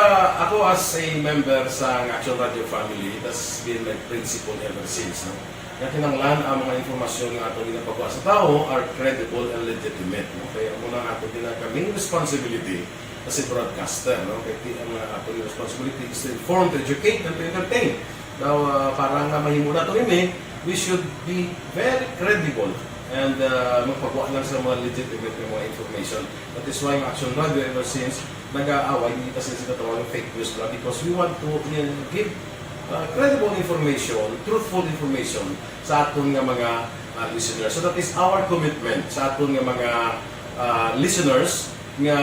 ako as a member sa Action Radio family, that's been my principle ever since, no? Nga kinahanglan ang mga impormasyon nga ato ginapagwa sa tawo are credible and legitimate, no? Kaya amo na ang ato ginaka main responsibility as a broadcaster, no? Kaya ti-, ang, uh, ato responsibility is to inform, to educate, and to entertain. Now, uh, para nga mahimo nato ini, we should be very credible and, uh, magpagwa lang sa mga legitimate nga mga information. That is why ang Action Radio ever since nag-aaway kita sa ginatawag fake news na, because we want to, uh, give, uh, credible information, truthful information sa aton nga mga, uh, listeners. So that is our commitment sa aton nga mga, uh, listeners, nga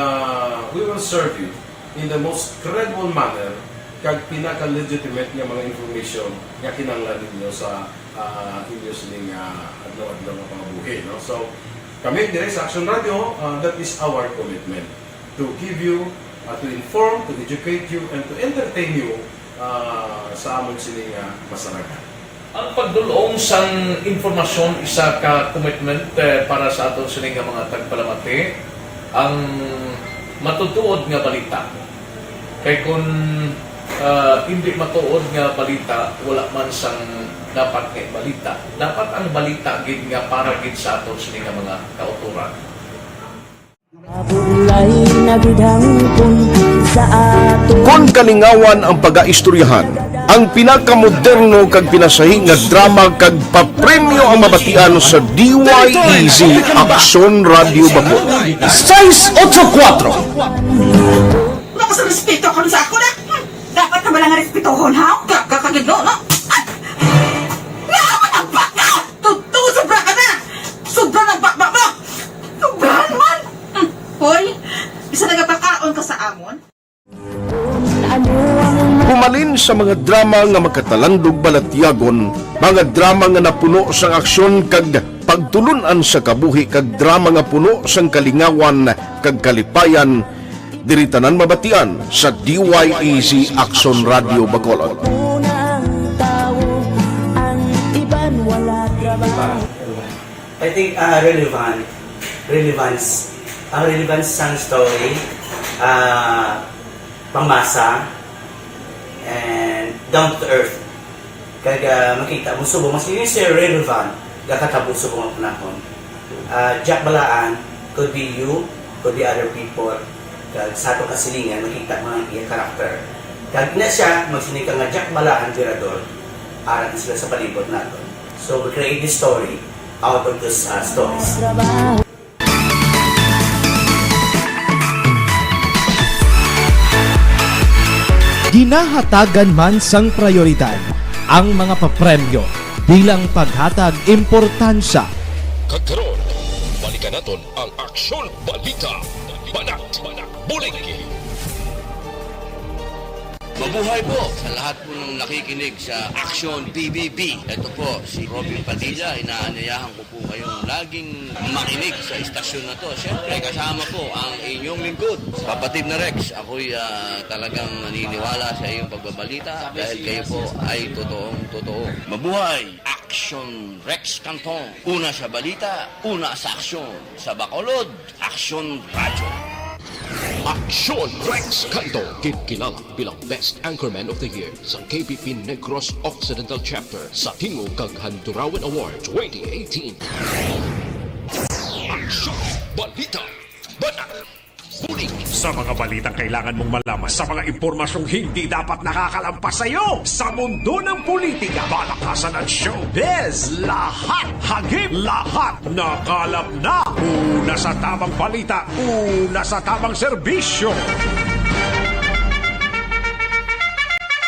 we will serve you in the most credible manner kag pinaka-legitimate nga mga information nga kinahanglan ninyo sa, ah, inyo sining, ah, adlaw-adlaw nga pangabuhi, no? So, kami diri sa Action Radio, ah, that is our commitment, to give you, ah, to inform, to educate you, and to entertain you, ah, sa amon sining, ah, masaragan. Ang pagdul-ong sang impormasyon isa ka commitment, eh, para sa aton sini nga mga tagpalamati. Ang matutuod nga balita. Kay kun, ah, hindi matuod nga balita, wala man sang dapat nga balita. Dapat ang balita gid nga para gid sa aton sini nga mga kautoran. Mabulay na gid hangpon sa ato. Kon kalingawan ang pagaistoryahan, ang pinakamoderno kag pinasahi nga drama kag papremyo ang mabatian sa D Y E Z Aksyon Radio Bacolod. Seis ocho kuatro. Wala ka sa respeto karon sa ako na. Hmm, dapat na bala nga respetohon, ha? Ka, ka, kagid, no, no? Ay! Nga, matambak ka! Tuto, sobra ka na! Sobra na ang bakbak mo! Sobra naman! Hmm, hoy, isa nagapakaon ka sa amon? Humalin sa mga drama nga magkatalandog balatyagon, mga drama nga napuno sang aksyon kag pagtulun-an sa kabuhi, kag drama nga puno sang kalingawan kag kalipayan, diri tanan mabatian sa D Y E Z Aksyon Radio Bacolod. I think, ah, relevant, relevance, ang relevance sang story, ah, pangmasa, and down to earth. Kag, ah, makita mo subong, mas yun, sir, relevant, gakatabo subong ang panahon. Ah, Jack Balaan, could be you, could be other people. Kag sa atong kasilingan, makita mo ang iya character. Kag na siya, magsiling ka nga Jack Balaan, Virador, ara na sila sa palibot naton. So, we create this story out of those, ah, stories. Ginahatagan man sang prayoridad ang mga papremyo bilang paghatag importansya. Kag karon, balikan naton ang Aksyon Balita. Banat, bulig. Mabuhay po sa lahat po ng nakikinig sa Action P B B. Ito po si Robin Padilla. Inaanyayahan ko po kayong laging makinig sa istasyon na to. Siyempre, kasama po ang inyong lingkod, Kapatid na Rex. Ako'y, ah, talagang naniniwala sa iyong pagbabalita dahil kayo po ay totoong totoo. Mabuhay! Action Rex Canton. Una sa balita, una sa aksyon. Sa Bacolod, Aksyon Radyo. Aksyon Rex Canto, ginkilala bilang Best Anchorman of the Year sa K P P Negros Occidental Chapter sa Tingog kag Handurawan Award twenty eighteen. Aksyon Balita. Banat. Bulig. Sa mga balitang kailangan mong malaman, sa mga impormasyong hindi dapat nakakalampas sa iyo, sa mundo ng politika, palakasan at showbiz, lahat hagip, lahat nakalap na. Una sa tamang balita, una sa tamang serbisyo.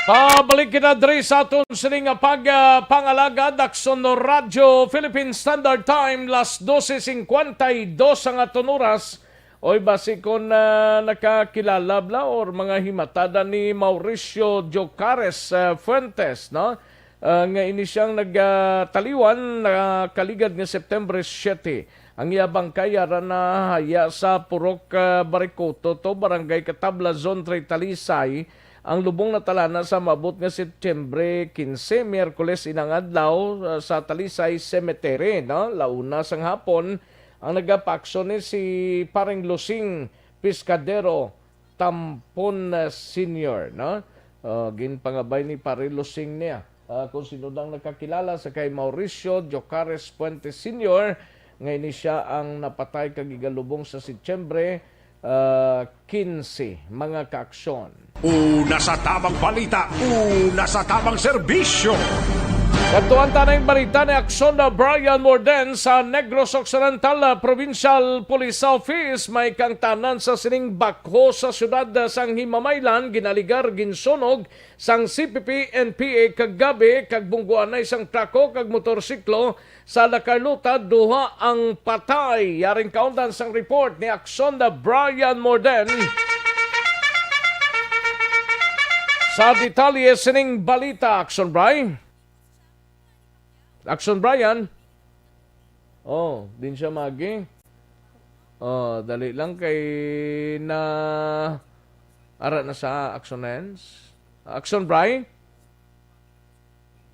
Pabalik kita diri sa aton sining nga pag, ah, pangalagad, Aksyon Radyo, Philippine Standard Time, las doce cincuenta y dos ang aton oras. Oy, basi kon, ah, nakakilala bala or mga himatadan ni Mauricio Jocares, ah, Fuentes, no? Ah, nga ini siyang nagtaliwan nakaligad nga September siete. Ang iya bangkay ara na haya sa Purok, ah, Barikuto to, Barangay Katabla, Zone three, Talisay, Ang lubong natalana sa maabot nga Setyembre quince, Miyerkules inang adlaw, uh, sa Talisay Cemetery, no? Launa sang hapon, ang nagapaaksyon ni si Paring Lusing Piscadero Tampon, uh, Senior, no? Uh, ginpangabay ni Pare Lusing niya. Uh, kung sino nang nakakilala sa kay Mauricio Jocares Fuentes Senior, nga ini siya ang napatay kag igalubong sa Setyembre, ah, quince, mga kaaksyon. Una sa tamang balita, una sa tamang serbisyo. Kadtuan ta ning balita ni Aksyon na Brian Morden sa Negros Occidental, ah, Provincial Police Office. May kangtanan sa sining bakho sa siyudad, ah, sang Himamaylan, ginaligar, ginsunog sang C P P, N P A kagabi, kag bungguanay sang truck kag motorsiklo sa La Carlota, duha ang patay. Yaring kaundan sang report ni Aksyon na Brian Morden. Sa detalye sining balita, Aksyon Brian. Aksyon Brian. Oh, din siya magi. Oh, dali lang kay na ara na sa Aksyon Lens. Aksyon Brian.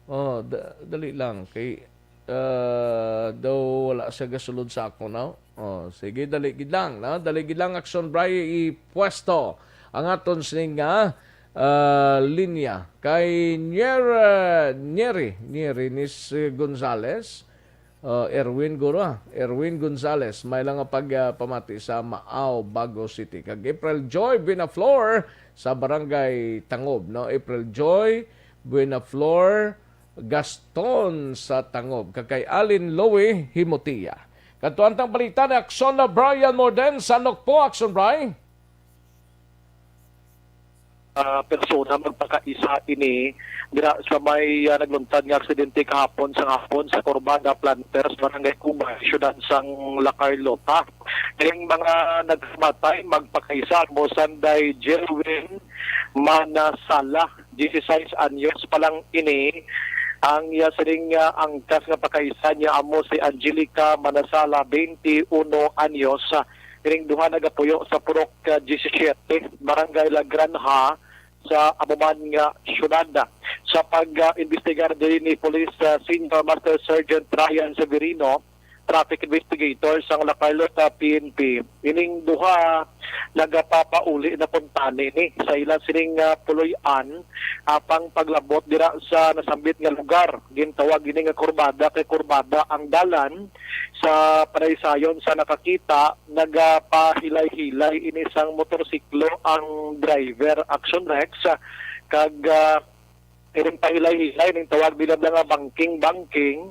Oh, da- dali lang kay, ah, daw wala siya gasulod sa ako, no? Oh, sige, dali gid lang, no? Dali gid lang, Aksyon Bray, ipwesto ang aton sining nga, ah, linya kay Nier-, Nieri, Nierinis Gonzales, ah, Erwin Gura, Erwin Gonzales, may lang nga pag, ah, pamati sa Maao, Bago City, kag April Joy Binaflor sa Barangay Tangob, no? April Joy Buenaflor Gaston sa Tangob, kag kay Alin Louie Himotia. Kadtuan tang balita ni Aksyon na Brian Morden sa Nokpo. Aksyon, Bri. Ah, persona magpakaisa ini dira sa may, ah, nagluntad nga aksidente kahapon sa hapon sa Corbada Planters, Barangay Cubay, siyudad sang La Carlota. Ining mga nagkamatay magpakaisa mo sanday Jerwin Manasala, dieciséis anyos pa lang ini. Ang iya sining, ah, angkas nga pakaisa niya amo si Angelica Manasala, twenty-uno anyos. Ining duha nagapuyo sa Purok, ah, diyesisiete, Barangay La Granja, sa amo man nga syudad. Sa pag, ah, imbestigar diri ni Police, ah, Senior Master Sergeant Ryan Severino, traffic investigator sang La Carlota P N P, ining duha nagapapauli na kuntani ni sa ila sining, ah, puloy-an apang paglabot dira sa nasambit nga lugar. Gintawag ini nga kurbada kay kurbada ang dalan. Sa panaysayon sa nakakita, nagapahilay-hilay ini sang motorsiklo ang driver, Action Rex, kag, ah, ining pahilay-hilay ning tawag nila nga bangking-bangking,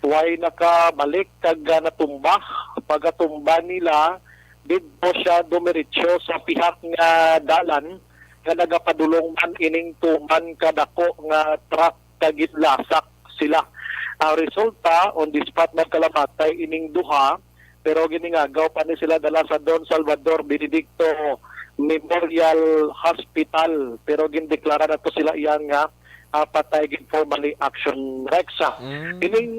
way nakabalik kag, ah, natumba. Pagkatumba nila, didto siya dumiretso sa pihak nga dalan nga nagapadulong man ining tuman ka dako nga truck kag ginlasak sila. Ang resulta, on the spot nagkalamatay ining duha, pero giningagaw pa ni sila dala sa Don Salvador Benedicto Memorial Hospital, pero gindeklara na to sila iya nga, ah, patay gid formally, Action Rex. Mm. Ining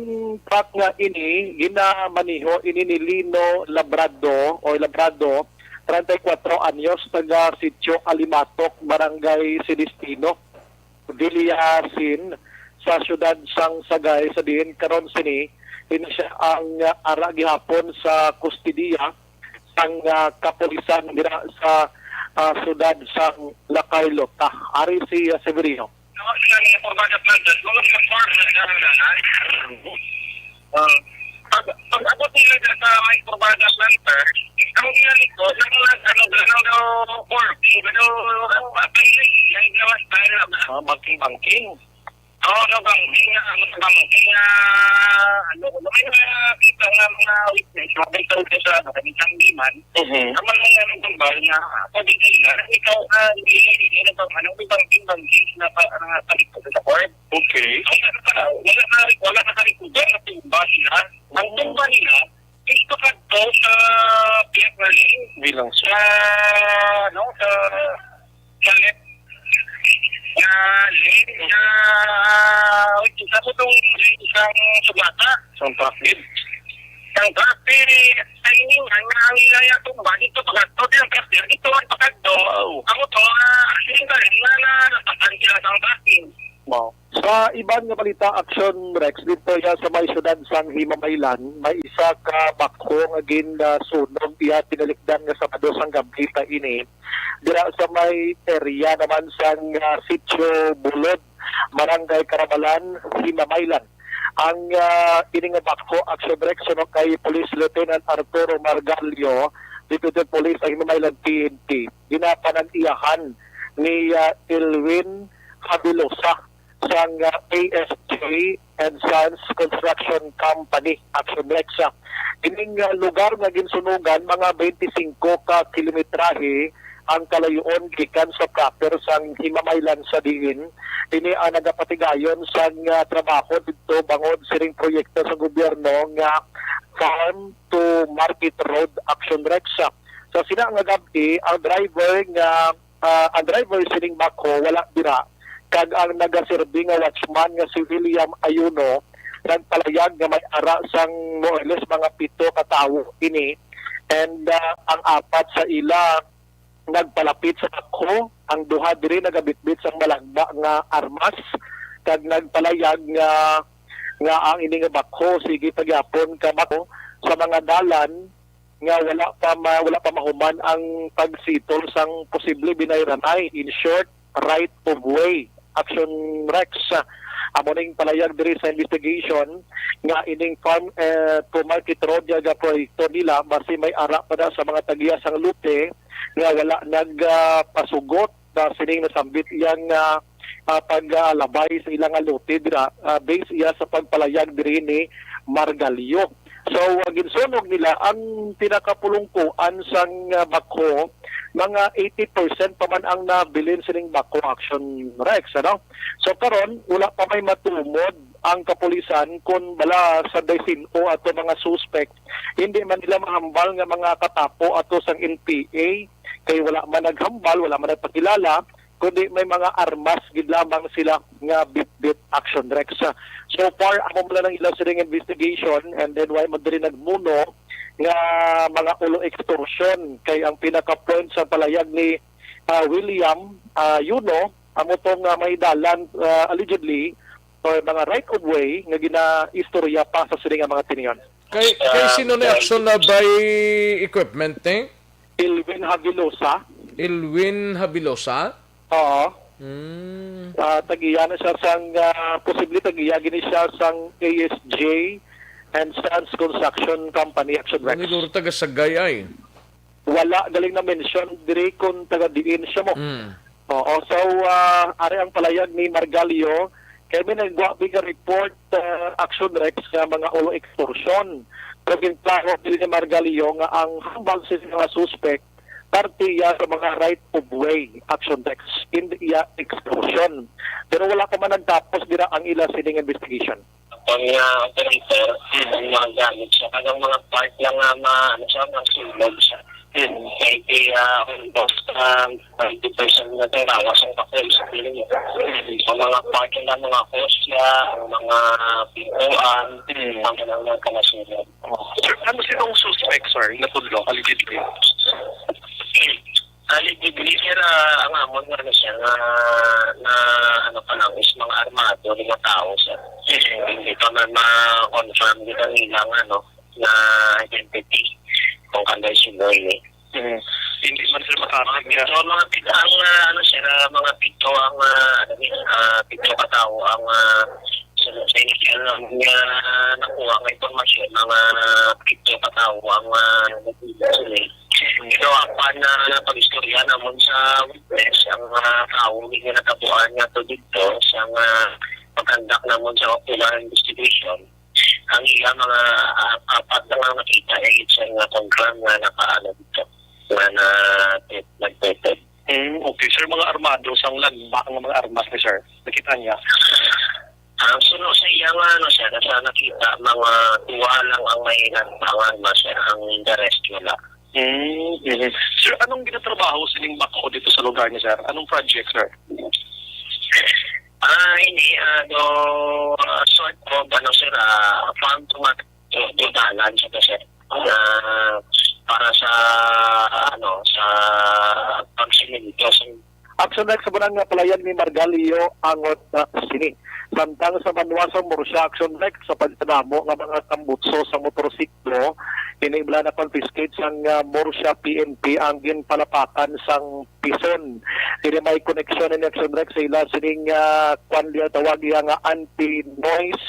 truck nga ini, ginamaniho ini ni Lino Labrado o Labrado, treinta y cuatro anyos, taga Sitio Alimatok, Barangay Celestino, Villasin, sa siyudad sang Sagay, sa diin karon sini, ini siya ang, ah, ara gihapon sa kustodiya sang, ah, kapulisan dira sa, ah, siyudad sang La Carlota. Ari si, ah, Severino. Ang kurbada planter, kung nag-form na siya ng nanay. Ah, pag, pag abot nila dyan sa may kurbada planter, ang nila likod, ang nag-, ano, ano, ano, form, ano, ano, ano, ano, ano, ano, Ah, bangking-bangking. Oo, no, bangking nga, ano, bangking nga, ano, may mga kita nga mga witness, mga ito sa, ano, kami sa Andiman. Mhm. Ang mga, ano, tambal nga, sabi nila, ikaw, ah, hindi, hindi, hindi, ano, ano, may bangking-bangking na pa, ah, palikod sa court. Okay. Wala na, wala na, wala na kalikudan na tumba nila. Ang tumba nila, is pakadto sa Piak na lane. Bilang sa, ano, sa, sa left na lane, sa, sa putong lane, isang sugata. Isang traffic. Ang traffic, timing, ang, ang ila ya tumba, dito pagkadto, dito pagkadto, dito ang pagkadto. Wow. Amo to, ah, accident ka rin, na, na, napatan sila sa traffic. Wow. Sa iban nga balita, Action Rex, dito ya sa may siyudad sang Himamaylan, may isa ka backhoe nga gin, ah, sunog iya tinalikdan nga Sabado sang gab-i pa ini. Dira sa may area naman sang, ah, Sitio Bulod, Barangay Karabalan, Himamaylan. Ang, ah, ini nga backhoe, Action Rex, suno kay Police Lieutenant Arturo Margalio, Deputy Police sa Himamaylan P N P, ginapanag-iyahan ni, ah, Elwin Habilosa sang, ah, A S J and Sons Construction Company, Action Rex. Ining, ah, lugar nga ginsunugan, mga twenty-five ka kilometrahe ang kalayo-on gikan sa proper sang Himamaylan, sa diin ini ang nagapatigayon sang, ah, trabaho didto bangod sining proyekto sa gobyerno nga Farm to Market Road, Action Rex. Sa sina nga gab-i, ang driver nga, ah, ang driver sining backhoe wala dira, kag ang nagaserbi nga watchman nga si William Ayuno nagpalayag nga may ara sang more or less mga pito ka tawo ini, and, ah, ang apat sa ila nagpalapit sa backhoe. Ang duha diri nagabitbit sang malagba nga armas kag nagpalayag nga, nga ang ini nga backhoe sige pagyapon ka backhoe sa mga dalan nga wala pa ma-, wala pa mahuman ang pagsitol sang posible binayranay. In short, right of way. Action Rex. Amo ning palayag diri sa investigation nga ining farm, eh, to market road nga proyekto nila, basi may ara pa na sa mga tag-iya sang lote nga wala nagpasugot na sining nasambit iyang, ah, ah, paglabay sa ilang lote dira, ah, based iya sa pagpalayag diri ni Margalio. So, ah, ginsunog nila ang pinakapulungkuan sang, ah, backhoe, mga eighty percent pa man ang nabilin sining backhoe, Action Rex, ano? So, karon, wala pa may matumod ang kapulisan kon bala sa daysino ato mga suspect, hindi man nila mahambal nga mga katapo ato sang N P A, kay wala man naghambal, wala man nagpakilala, kundi may mga armas gid lamang sila nga bitbit, Action Rex. So far, amo man lang ang ilang sining investigation, and then wala man diri nagmuno nga mga ulo extortion, kay ang pinaka-point sa palayag ni, ah, William, ah, Yuno, amo to nga may dalan, ah, allegedly, or mga right of way nga ginaistorya pa sa sini nga mga tinion. Kay, kay sino ni Action na by equipment ni? Elwin Habilosa. Elwin Habilosa? Oo. Mm. Ah, tag-iya na siya sang, ah, posible tag-iya gini siya sang A S J and Sons Construction Company, Action Rex. Siguro taga Sagay ay. Wala galing na mention diri kung taga diin siya mo. Mm. Oo, so, ah, ari ang palayag ni Margalio, kay may nagwa bi nga report, ah, Action Rex, nga mga ulo extortion. Pero ginklaro diri ni Margalio nga ang hambal sa mga suspect parte iya sa mga right of way, Action Rex, hindi iya extortion. Pero wala pa man nagtapos dira ang ila sining investigation. Ang, ah, operator, ang mga gamit siya, kag ang mga part lang nga ma-, ano siya, masunog siya. Kay, ah, almost, ah, ninety percent na tayo lawas ang bakal sa piling. Ang mga part lang, mga hose niya, ang mga pintuan, ang mga kalasunan. Oh. Sir, ano sinong suspect, sir, natudlo, allegedly? Allegedly, sir, ah, ang amon nga ano siya, nga, nga ano pa lang, is mga armado, lima tao, sir. Hindi pa man ma-confirm dito nilang, ano, na identity kung kanday si Boy, eh. Mm. Hindi man sila makakita. So, mga pito ang, ah, ano, sir, ah, mga pito ang, ah, ano, eh, ah, pito ka tawo ang, ah, sa, sa initial na, nga nakuha nga impormasyon, mga pito ka tawo ang, ah, nagpili sila, eh. Pero apan na pag-istorya namon sa witness, ang, ah, tawo nga natabuan nga to dito, sa, ah, pag-conduct namon sa ocular investigation, ang ila mga, ah, apat na mga nakita, eh, it's nga confirm nga nakaano dito, nga na, nagpwede. Mm, okay, sir. Mga armado, sang lagba nga mga armas ni sir? Nakita niya? Ang suno sa iya nga, ano, sir, sa nakita, mga duha lang ang may nagpangan ba, sir, ang the rest wala. Mm, mhm. Sir, anong ginatrabaho sining backhoe dito sa lugar niya, sir? Anong project, sir? Ah, ini, ah, do, ah, sort of, ano, sir, ah, farm to market do-, dotanan sa, kasi, ah, para sa, ano, sa pagsimento sa Action Rex, sa bunang nga palayag ni Margalio Angot na sini. Samtang sa Banwa sa Murcia, Action Rex, sa pagtanamo nga mga tambutso sa motorsiklo, ini bala na confiscate sang, ah, Murcia P N P ang ginpalapakan sang pison. Ini may koneksyon ni Action Rex sa ila sining, ah, kwan diya tawag iya nga anti-noise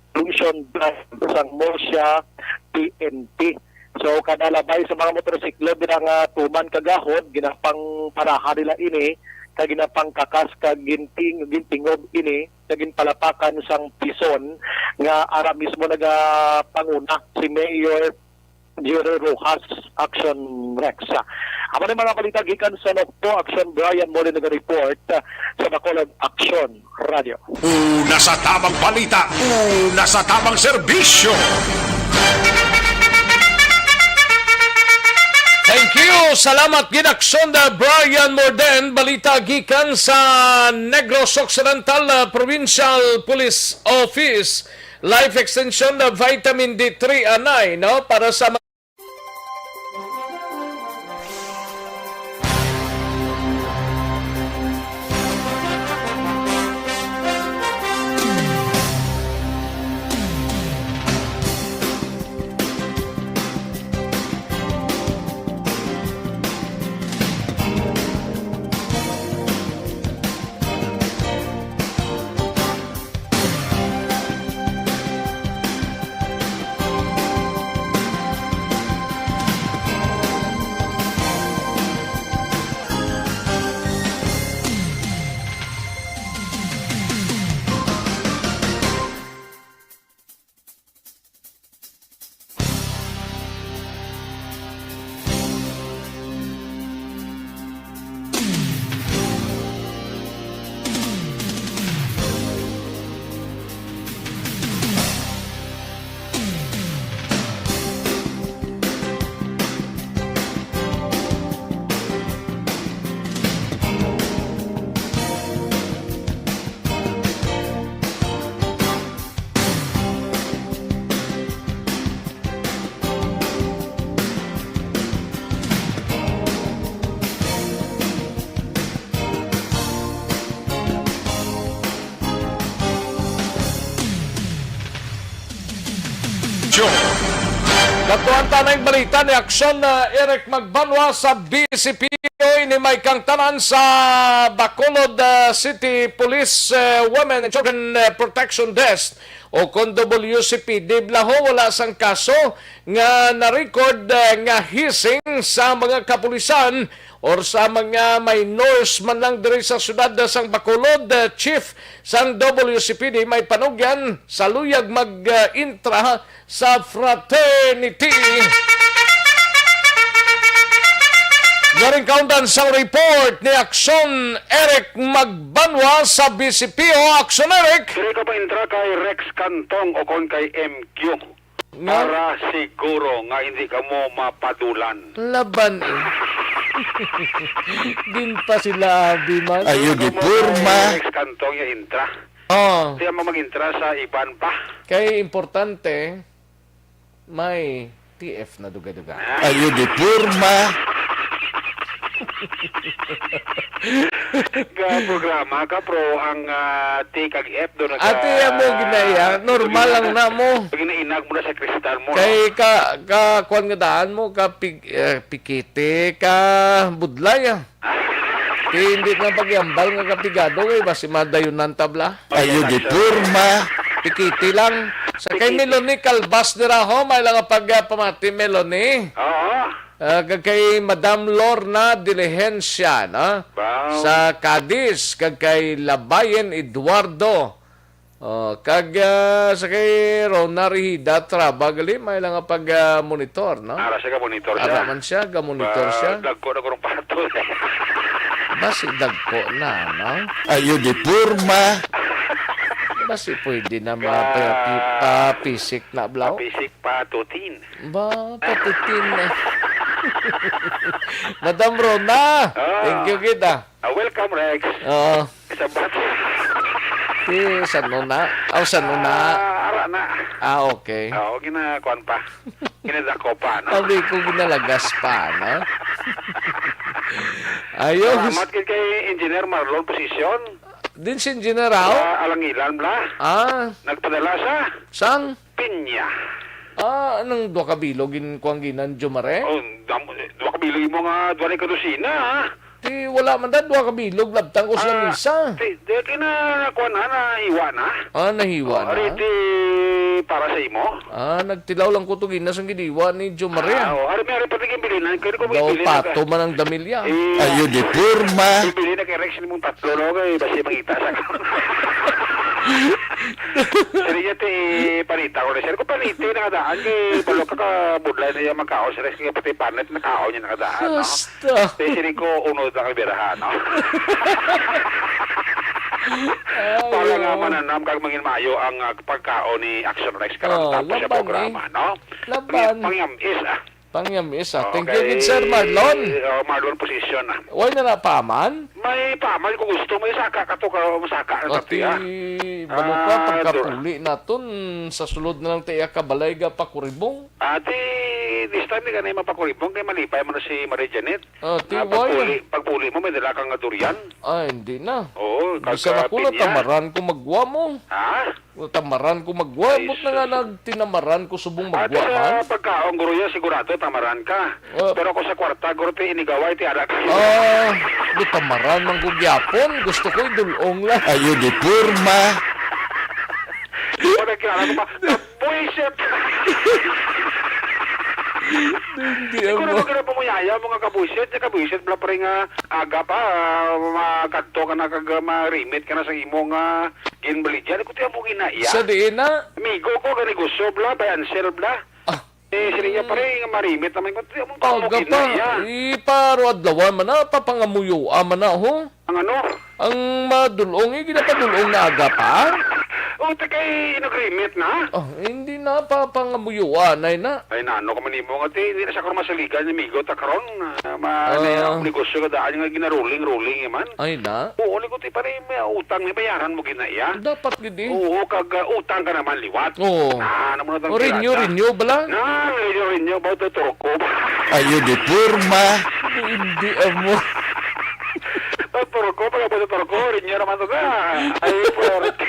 pollution drive sang Murcia P N P. So, kada labay sa mga motorsiklo dira nga tuman kagahod, ginapangparaha nila ini, kag ginapangkakas kag ginting-, gintingob ini, kag ginpalapakan sang pison nga ara mismo nagapanguna si Mayor Jerry Rojas, Action Rex. Amo ni mga balita gikan sa Nokpo, Action Brian Mole nag-report, ah, sa Bacolod, Action Radio. Una sa tamang balita, una sa tamang serbisyo. Thank you. Salamat gid, Action, uh, Brian Morden. Balita gikan sa Negros Occidental, uh, Provincial Police Office. Life extension na vitamin D three anay, no? Para sa mga Kadtuan ta na ang balita ni Action, uh, Eric Magbanwa sa B C P O. Ini may kangtanan sa Bacolod, uh, City Police, uh, Women and Children, uh, Protection Desk o kon W C P D. Blaho, wala sang kaso nga na-record, uh, nga hising sa mga kapulisan or sa mga minors man lang diri sa siyudad sang Bacolod. Uh, Chief sang W C P D may panugyan sa luyag mag-intra sa fraternity. Garing kaundan sang report ni Action Eric Magbanwa sa B C P O. Action, Eric! Diri ka pa intra kay Rex Cantong o kon kay M Q. Nga? Para siguro nga hindi ka mo mapadulan. Laban, eh. Din pa sila, abi man. Ayo di Kamo porma. Kay Rex Cantong ya intra. Oh. Di mo mag-intra sa iban pa. Kay importante, may T F na duga-duga. Ayo di porma. Ga programa ka, pro ang, ah, T kag F doon na sa Ate, amo ginaya, normal lang na mo. Ginainag mo na sa kristal mo, no? Kay ka, ka, kuwan nga daan mo, ka pig-, eh, pikiti, ka budlay, ah. Kay hindi na pagyambal nga kapigado, eh, basi madayunan tabla. Ayo di porma. Pikiti lang. Sa kay Pikiti. Melanie Calvas dira ho, may lang pag, ah, pamati, Melanie. Oo. Ah, kag kay Madam Lorna Diligencia, no? Wow. Sa Cadiz, kag kay Labayen Eduardo. Oh, kag, ah, sa kay Rona Rihida Traba, gali, may lang nga pag, ah, monitor, no? Ara siya ka monitor siya. Ara man siya, ga monitor Ba, siya. Dagko na kurang pato. Basi dagko na, no? Ayo di porma. Basi pwede na Ka- ma-, pa-, pa-, pa-pisik na, blaw? Papisik pa tutin. Ba, patitin na. Madam Rona, Ah. thank you kita. Ah, welcome, Rex. Oo. Sa bat- Si Sanuna. Aw, Sanuna. Ah, ara, Ana. Ah, okay. Oo, ginakuan pa. Ginadako pa, no? Sabi ko, ginalagas pa, no? Ayos. Salamat gid kay Engineer Marlon Posisyon. Din si Engineer Rao? Sa Alangilan, bla. Ah. Nagpadala sa Sang? Pinya. Ah, anong duha ka bilog in kuwang ginan, Jomare? Oh, dam-, duha ka bilog mo nga, duha na ka dosina, ha? Ti, wala man da, duha ka bilog, labtang ko sa Ah, lamisa. Ti, di, di na, kuwan na, nahiwa na. Ah, nahiwa Oh, na? Ari, ti, para sa imo. Ah, nagtilaw lang ko to ginas ang gidiwa ni Jomare. Ah, oh, ari, may ari pati yung bilinan. Kaya ko may Daw bilin na pato man ang damilya. Eh, Ayo di porma. Bibili na kay Rex ni mong tatlo, no? Kay basi mangita sa Sir, iya ti panita ko na, sir. Kung paniti na kadaan, kay balo ka ka budlay na iya magkaon, sir. Kaya pati panit, nakaon niya na kadaan, no? Basta. Kaya sir, ko unod na kabirahan, no? Ay, Para nga oo. Mananam kag mangin maayo ang, ah, pagkaon ni Action Rex karang Oh, tapos sa laban, programa, eh. No? Laban. Pangyamis, ah. Pangyamis, ah. Oh, Thank you gid, Sir Marlon. Oh, Marlon position, ah. Way na na paman? May paman kung gusto mo, isaka ka to, ka, masaka na Ati, tapiya. Balo ka, Ah, pagkapuli naton, sa sulod na lang ti iya kabalay ga pakuribong. Ati, this time, di ka na yung mapakuribong, kay malipay mo na si Marie Janet. Ati, Ah, why? Pagpuli, pagpuli mo, may dala ka nga durian. Ah, hindi na. Oo, Bisan kag, ako, ah, pinya. Natamaran ko magwa mo. Ha? Tamaran ko magwa, Ay, but na nga sus. Nagtinamaran ko subong Ato magwa sa man. Pagkaon, guro, ya, sigurado tamaran ka. Ah. Pero ako sa kwarta, guro, ti inigaway, ti ara ka. Ah, di tamaran man ko gyapon. Gusto ko idulong lang. Ayo di porma. Wala kilala ko pa. Buisit! Hindi Ikaw ako. Naman ka na pamuyaya, mga kabuisit. Yung kabuisit, wala pa rin nga aga pa, ah, makadto ka na, kag, ah, marimit ka na sa imong, ah, Ginbaligyan ko tiyan mo ginaiya. Sa diin na? Amigo ko, ganegosyo, bla, buy and sell, bla. Ah. Eh, sila niya pare, nga marimit naman ko tiyan mo Aga pa. Ginaiya. Iparo adlawan man na, papangamuyo man na, ho. Ang ano? Ang madulong, eh, ginapadulong na aga pa? O, ta kay inagreement na? Oh, hindi na, papangamuyo, anay na. Ay, nano ka man imo nga, ti, hindi na siya kung masaligan ni amigo ta karon. Ah, ma-, Ah. Ano, negosyo ka daan nga ginaruling-ruling, eh, man. Ay na? Oo, ni ko, ti, pare, may utang, may bayaran mo gina iya. Dapat gid, eh. Oo, kag, ah, utang ka naman liwat. Oo. Ah, ano mo na tang O, renew, pirata? Renew bala? Na, renew, renew, ba, ito, turko. Ayo di porma. Hindi, amo. Ang turko, pag abot sa turko, renew naman to ka. Ay, puwerte.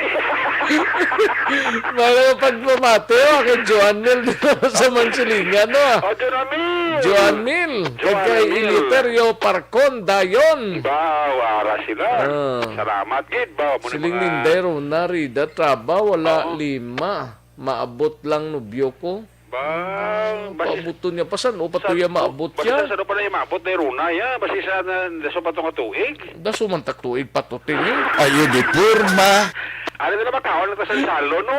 Mga pagpamati, oh, kay Joan Mel sa Mansilingan, no? O, Joan Mel. Joan Mel. Joan Kay Mel. Eleuterio Parcon, dayon. Ba, wara sila. Ah. Salamat, gid, ba? Muna Siling mga Ninday Rona, Rida, Traba, wala Oo. Lima. Maabot lang nubyo ko. Ba, Hmm, basi paabuton niya. Pasan o pa sa tuya tu-, maabot basi siya? Sa ano pala yung maabot na yung Rona, ya? Basi sa na, daso pa to nga tuig? Daso man tak tuig patutin, eh. Ayo di porma. Ano na naman, kaon na ta sa salo, no?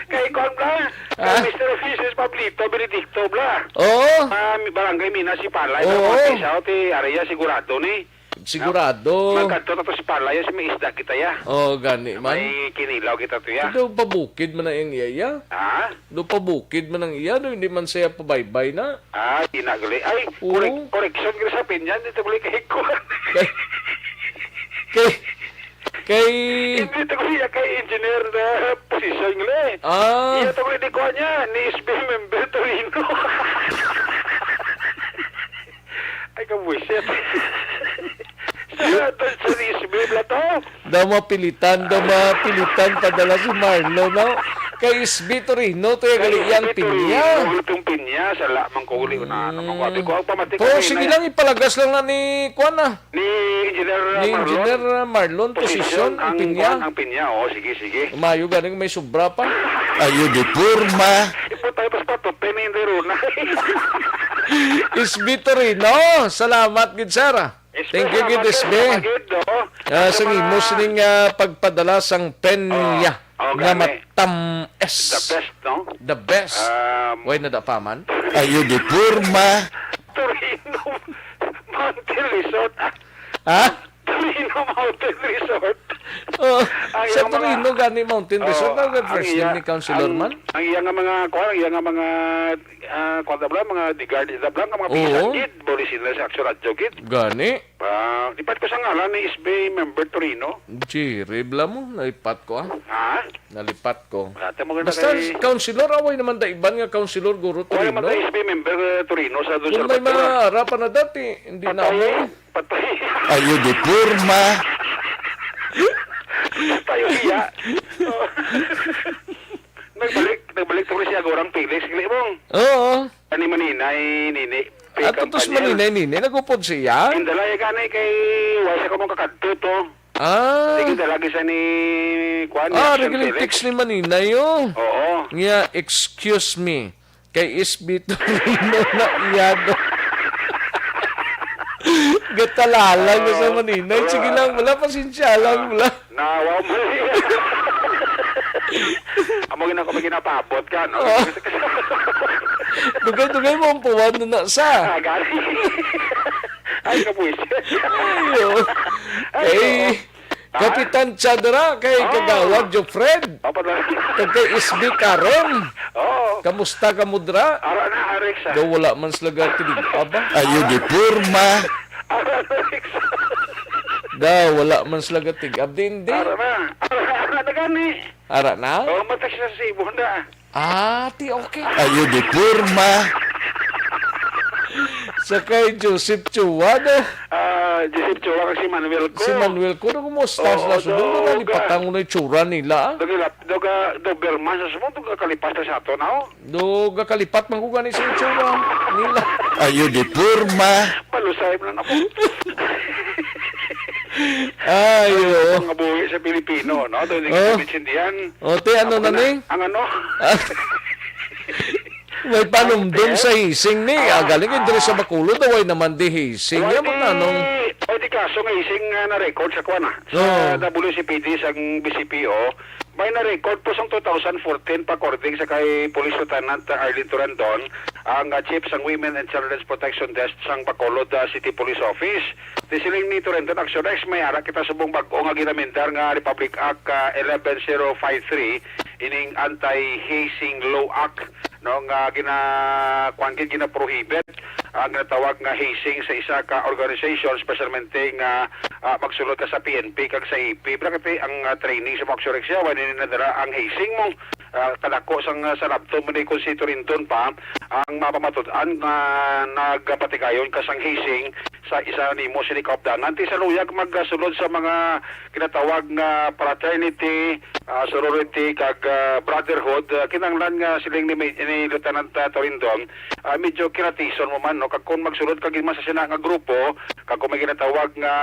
Kay kuwan, bla? Kay Ah? Mister and Missus Pablito Benedicto, bla? Oo. Ah, mi-, Barangay Mina, si Palay, Oo. Mga pisaw, ti, area, sigurado ni. Sigurado. Magkadto na to si Palay, si may isda kita, ya. Oo, gani man. May kinilaw kita to, ya. Daw pabukid man ang iya, ya. Ha? Daw pabukid man ang iya, daw hindi man siya pabaybay na. Ah, di na gali. Ay, Oo. Korek-, koreksyon ka sa opinion, dito gali kay kuwan. Kay, kay, kay Hindi to gali kay engineer na position gali. Ah. Iya to gali di kuwan niya, ni S B member Torino. Ay, kabuisit. Sa, sa, sa S B bala to? Daw mapilitan, daw mapilitan padala si Marlo, no? Kay S B Torino, to yung Kay gali yang S B Torino, pinya. Itong pinya, sa lamang ko uli ko na, ano, mga Hmm. Abi ko, ang pamati ko Pero kanina sige yan. Lang, ipalagas lang na ni, kuwan na. Ni Engineer Ni Marlon. Engineer Marlon, Posisyon, posisyon, ang ang pinya. Kuwan, ang pinya, oh, sige, sige. Umayo, ganing may sobra pa. Ayo di porma. Ipot tayo, pas patupi ni Engineer Rona. S B Torino, salamat gid, sir. Thank you gid, S B. Salamat gid, oh. Ah, sa Sa mga imo sining, ah, pagpadala sang penya Oh, oh, nga gani. Matam-es. The best, no? The best. Um, Way na da pa man? Ayo di porma. Torino Mountain Resort. Ha? Torino Mountain Resort. Oh, Ang sa iyang mga Torino gani Mountain Resort, Oh, ang ang first name iya, ni Councilor ang, man? ang iya nga mga, kuwan, ang iya nga mga, ah, kuwan na bala, mga degarni na bala, nga mga Oo. bisan gid, mo, original sa aksyon adyo gid. Gani? Ah, lipat ko sa ngalan ni S B member Torino. Jerry, bala mo, nalipat ko, ah. Ha? Nalipat ko. Ate mo ganda Basta kay Councilor, away naman da iban nga Councilor, Guro Wala naman Torino. tayo S B member, eh, Torino sa doon Kung sa may Batura. mga harapan na dati, hindi na Patay. mo. Patay. Ayo di porma. Tayo iya. Nagbalik, nagbalik to siya gorang Felix, gali mong. Oo. Ani maninay, nini. Ato tos maninay, nini. Nagupod siya? Indalay gani kay wala siya kamong kakadto to. Ah. Sige, dalagi sa ni, kuwan, ni Ah, Action regular Felix. text ni maninay, oh. Oo. Nga, excuse me. Kay S B Torino na iyado. Gatalala ko sa Oo. Maninay. Sige Oo. lang, wala, pasensya lang, Ah, wala. Nawa mo. Amo gina ko may ginapabot ka, no? Oo. Dugay-dugay mo ang puwan na sa. Ah, gani. Ay, kapuis. Ayo. Ay, Kay, oo. Ha? Kapitan Chadra, kay Oh. Kagawad Jofred. Papa na. Kag kay S B Karen. Oo. Kamusta ka, Mudra? Ara na, Alex, ah. Daw wala man sila gatig-ab, ah. Ayo di porma. Ara na, Alex. Daw wala man sila gatig-ab. Di, di. Ara na. Ara na, ara na gani. Ara na? Oh, matas na sa Cebu na. Ah, ti, okay. Ayo di porma. Sa kay Joseph Chua, no? Ah, Joseph Chua kag si Manuel ko. Si Manuel ko, no, kumusta Oo, sila? Sunod na dog, nalipatan ko na itsura nila, ah. Dog, ilap-, dog, ah, Doberman sa sumod, dog, kalipas na sa ato na, oh. Dog, kalipat man ko gani sa itsura nila. Ayo di porma. Palusay mo na ako. Ayo. Mga buhi sa Pilipino, no? Doon yung Oh. Kabitsindihan. O, te, ano Ako na na, ni? ang ano? Ah. May panumdum Ang te? sa hising ni. Ah, Ah, galing yung diri sa ah. Bacolod, daw ay naman di hising. Why Yaman di, na nung why di kaso nga ising nga na-record sa kuwan, ah? Sa Oo. W C P D, sa B C P O, may na-record po sang two thousand fourteen pa, according sa kay Police Lieutenant Arlene Torendon, ang, ah, chief sang Women and Children's Protection Desk sang Bacolod, ah, City Police Office. Di siling ni Torendon, Action X, may ara kita subong bag-o nga ginamendar nga Republic Act, ah, eleven zero five three, ining Anti-Hazing Law Act, no, nga gina-, kuwan gid, gina-prohibit ang ginatawag nga hazing sa isa ka organization, especialmente nga, ah, magsulod ka sa P N P kag sa A P. Pero kasi ang, ah, training sa mga Action X, wala nila nadala ang hazing mo. Ah, kadako sang, ah, sa labton mo ni Consitorindon pa ang mapamatud-an nga nagapatigayon ka sang hazing sa isa nimo sini kaupdanan. Ti sa luyag magsulod sa mga ginatawag nga fraternity, ah, sorority, kag, ah, brotherhood, ah, kinahanglan nga siling ni, ni Lieutenant, ah, Torindon, ah, medyo kiratison mo man, no? Kag kung magsulod ka gid man sa sina nga grupo, kag kung may ginatawag nga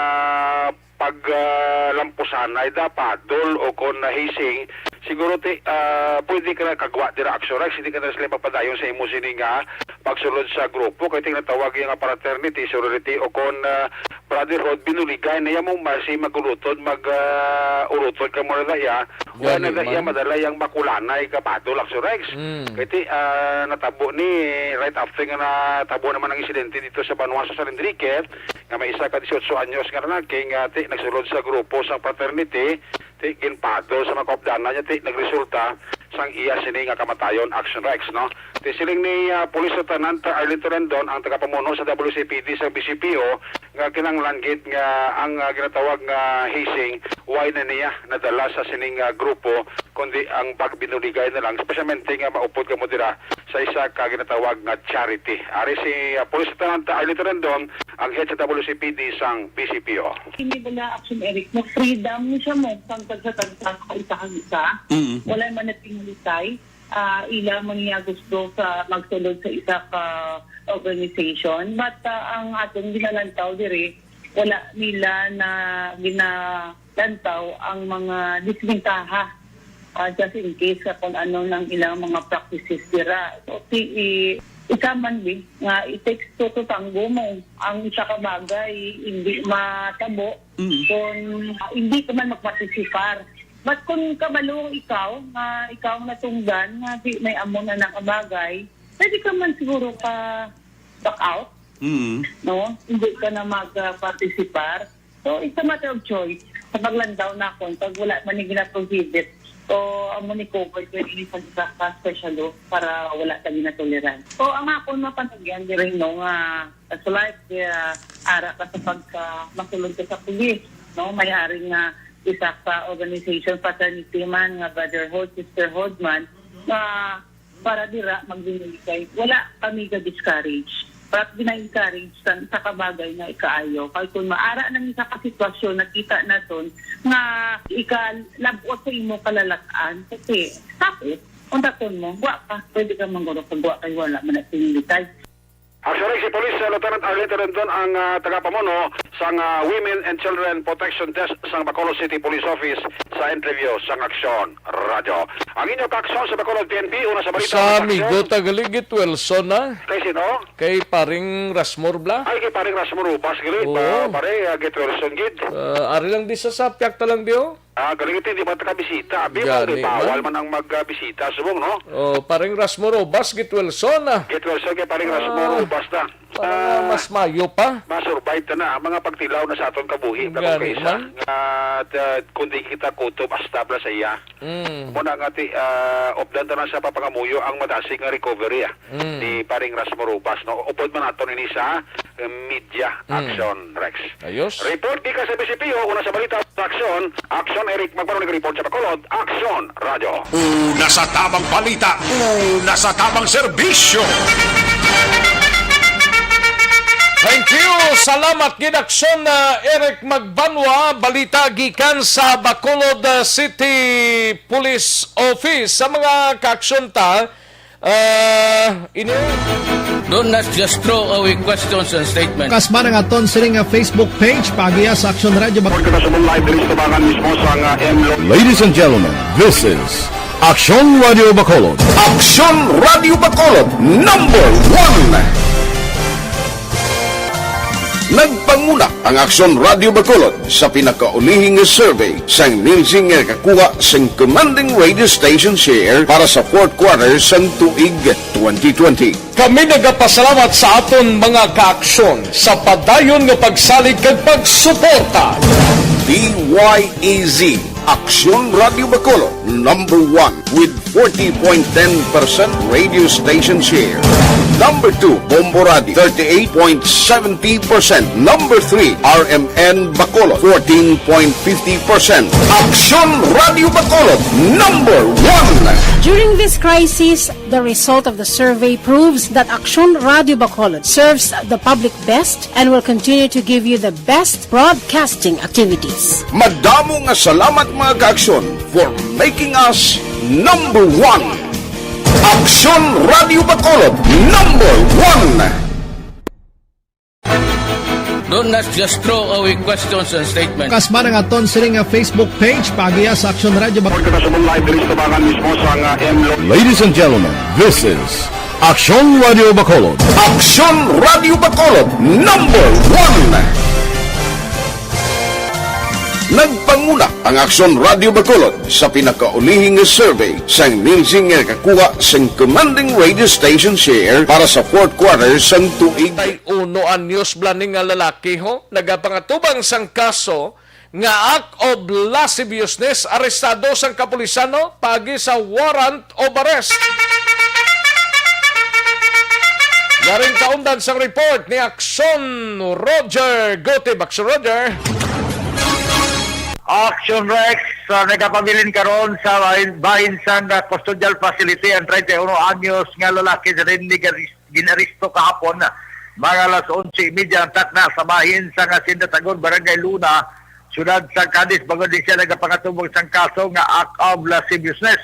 pag, ah, lampusanay da, paddle o kon hazing, siguro ti, ah, pwede ka na kagwa dira, Action X, hindi ka na sila magpadayon sa imo sini nga pagsulod sa grupo, kay tinatawag yung fraternity, sorority, o kon, ah, brotherhood, binuligay na iya mo, masi magulutod, mag, ah, urutod ka mo na iya, wala Gani na iya man. madala yang makulanay ka paddle, Action X. Mm. Kay ti, ah, natabo ni, right after nga natabo naman ang insidente dito sa Banwa sa San Enrique, nga may isa ka dieciocho anyos nga lalaki nga ti nagsulod sa grupo sa fraternity, ti ginpaddle sa mga kaupdanan niya, ti nagresulta sang iya sini nga kamatayon, Action X, no? Ti siling ni, ah, Police Lieutenant Arlene Torendon, ang tagapamuno sa W C P D sa B C P O, nga kinahanglan gid nga ang, ah, ginatawag nga hazing, wala na niya nadala sa sining, ah, grupo, kundi ang pagbinuligay na lang, especialmente nga maupod kamo dira sa isa ka ginatawag nga charity. Ari si, ah, Police Lieutenant Arlene Torendon, ang head sa W C P D sang B C P O. Hindi bala, Action Eric, no, freedom ni siya mo, sang tagsa-tagsa sa isa ang isa. Mm. Wala man natingalisay, ah, ila man niya gusto sa magsulod sa isa ka organization. But, ah, ang atong ginalantaw diri, wala nila na ginalantaw ang mga disbentaha, ah, just in case sa kung ano nang ilang mga practices dira. So, si, i-, isa man di nga, it takes two to tango mo. Ang isa ka bagay, hindi matabo Mm. kung, ah, hindi ka man magpartisipar. But kung kabalo ikaw, nga ikaw ang natungdan, nga di may amo na nakabagay, pwede ka man siguro ka back out, Mm. no? Hindi ka na mag-participar. So, it's a matter of choice. Sa paglandaw nakon, pag wala man ni gina-prohibit, so, amo ni covered ko ini sa isa ka special law para wala ta ginatolerant. So, ang akon mapanugyan diri, no, nga, so, like, ah, ara ka sa pagka masulod ka sa pulis, no, may ari nga isa ka organization, fraternity man, nga brotherhood, sisterhood man, nga para dira magbinigay. Wala kami ga-discourage. But gina-encourage sa, sa kabagay nga ikaayo. Kay kung maara na isa ka sitwasyon, nakita naton nga ikalabot sa imo kalalat-an. Kasi, tapos, undaton mo, wa ka, pwede ka mangurok kag wa kay wala man na pinilitay. Actually, si Police, uh, Lieutenant Arlene Rendon ang, uh, tagapamuno sang, uh, Women and Children Protection Desk sang Bacolod City Police Office sa interview sang Aksyon Radyo. Ang inyo kaaksyon sa Bacolod P N P, una sa balita. Sa amigo, taga Ligit Wilson na. Kay sino? Kay paring Rasmor Bla. Ay, kay paring Rasmor Ubas, gali. Oo. Pa, pare, uh, Git Wilson, gid. Uh, ari lang di sa sapyak ta lang di, oh. Ah, galing ito, hindi ba nakabisita? Abi mo, gani, bawal man ang magbisita, subong, no? Oh, paring Rasmor Ubas, Git Wilson, ah. Git Wilson, kay paring Rasmor Ubas na. Para mas mayo pa. Masurvive ta na ang mga pagtilaw na sa aton kabuhi, gani man. Nga, ah, kundi kita kutob, hasta pala sa iya. Mm. Muna nga, ti, ah, updan ta na sa papangamuyo ang madasig nga recovery, ah, mm, ni paring Rasmor Ubas, no? Upod man naton ini sa, eh, media. Mm. Action, Rex. Ayos. Report gikan sa B C P O, una sa balita, Action. Action, Eric Magpano nag-report sa Bacolod. Action, Radyo. Una sa tamang balita, una sa tamang serbisyo. Thank you. Salamat gid, Action, uh, Eric Magbanwa. Balita gikan sa Bacolod, uh, City Police Office. Sa mga ka-action ta, Ah, ini. Don't not just throw away questions and statements. Kasman ang aton sini nga Facebook page, paagiya sa Aksyon Radyo Bac- Report ka sa live diri sa tabangan mismo sa nga M Lo- Ladies and gentlemen, this is Aksyon Radyo Bacolod. Aksyon Radyo Bacolod, number one. Nagpanguna ang Aksyon Radyo Bacolod sa pinakaulihi nga survey sang Nielsen nga nakakuha sang commanding radio station share para sa fourth quarter sang tuig twenty twenty. Kami nagapasalamat sa aton mga kaaksyon sa padayon nga pagsalig kag pagsuporta. D Y E Z, Aksyon Radyo Bacolod, number one with forty point ten percent radio station share. Number two, Bombo Radio, thirty-eight point seventy percent. Number three, R M N Bacolod, fourteen point fifty percent. Aksyon Radio Bacolod, number one. During this crisis, the result of the survey proves that Aksyon Radio Bacolod serves the public best and will continue to give you the best broadcasting activities. Madamo nga salamat, mga kaaksyon, for making us number one. Aksyon Radio Bacolod, number one. Don't not just throw away questions and statements. Kasman ang aton sini nga Facebook page, paagiya sa Aksyon Radio Bacolod. Report ka sa live diri sa tabangan mismo sa nga M Lo- Ladies and gentlemen, this is Aksyon Radio Bacolod. Aksyon Radio Bacolod, number one. Nagpanguna ang Aksyon Radio Bacolod sa pinakaulihi nga survey sang Nielsen nga nakakuha sang commanding radio station share para sa fourth quarter sang tuig. Ay, uno anyos bala ni nga lalaki, ho, nagapangatubang sang kaso nga act of lasciviousness, arestado sang kapulisan, no, paagi sa warrant of arrest. Yaring kaundan sang report ni Aksyon Roger Gutib. Aksyon Roger. Action Rex, ah, nagapabilin karon sa bahin, bahin sang, ah, custodial facility ang treinta y uno anyos nga lalaki sa Rindig Aris-, ginaresto kahapon, mga alas onse y media ang takna sa bahin sang Hacienda Tagod, Barangay Luna, siyudad sa Cadiz, bangod ni siya nagapangatubang sang kaso nga act of lasciviousness.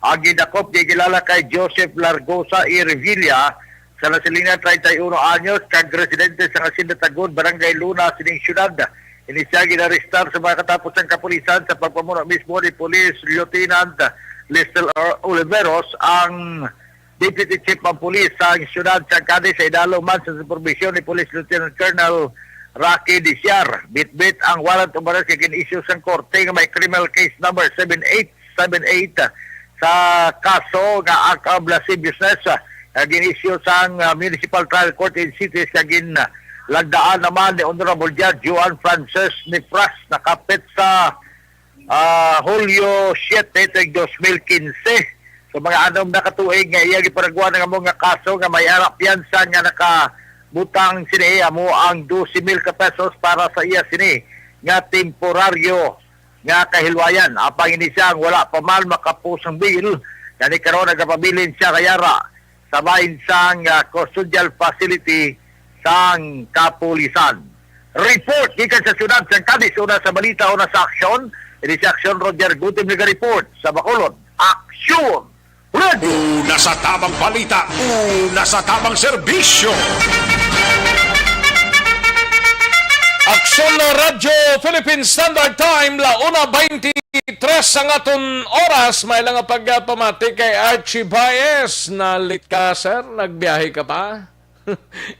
Ang gidakop gikilala kay Joseph Largosa y Revilla, sa nasilingan treinta y uno anyos, kag residente sa Hacienda Tagod, Barangay Luna, sining siyudad. Ini siya ginarestar sa mga katapos sang kapulisan sa pagpamuno mismo ni Police Lieutenant Lester Oliveros, ang Deputy Chief of Police sang siyudad sa Cadiz, sa idalom man sa superbisyon ni Police Lieutenant Colonel Rocky Diciar. Bitbit ang warrant of arrest nga gin-issue sang korte nga may criminal case number seven eight seven eight sa kaso nga act of lasciviousness, ah, nga gin-issue sang, ah, Municipal Trial Court in Cities nga gin, ah, Lagdaan naman ni Honorable Judge Juan Francis Nifras nakapit sa, ah, Hulyo siete tuig dos mil quince. So, mga anom na ka tuig nga iya giparagwan ang amo nga kaso nga may ara piyansa nga nakabutang sini amo ang dose mil ka pesos para sa iya sini nga temporaryo nga kahilwayan. Apang ini siya ang wala pa man makapos ang bail, gani karon nagapabilin siya kay ara sa bahin sang, ah, custodial facility sang kapulisan. Report gikan sa siyudad sang Cadiz, una sa balita, una sa aksyon. Ini si Aksyon Roger Gutim nag-report sa Bacolod. Aksyon! Radyo! Una sa tamang balita, una sa tamang serbisyo. Aksyon na Radyo Philippine Standard Time, la una twenty-tres ang aton oras. May lang nga pagpamati kay Archie Baez. Nalit ka, sir? Nagbiyahe ka pa?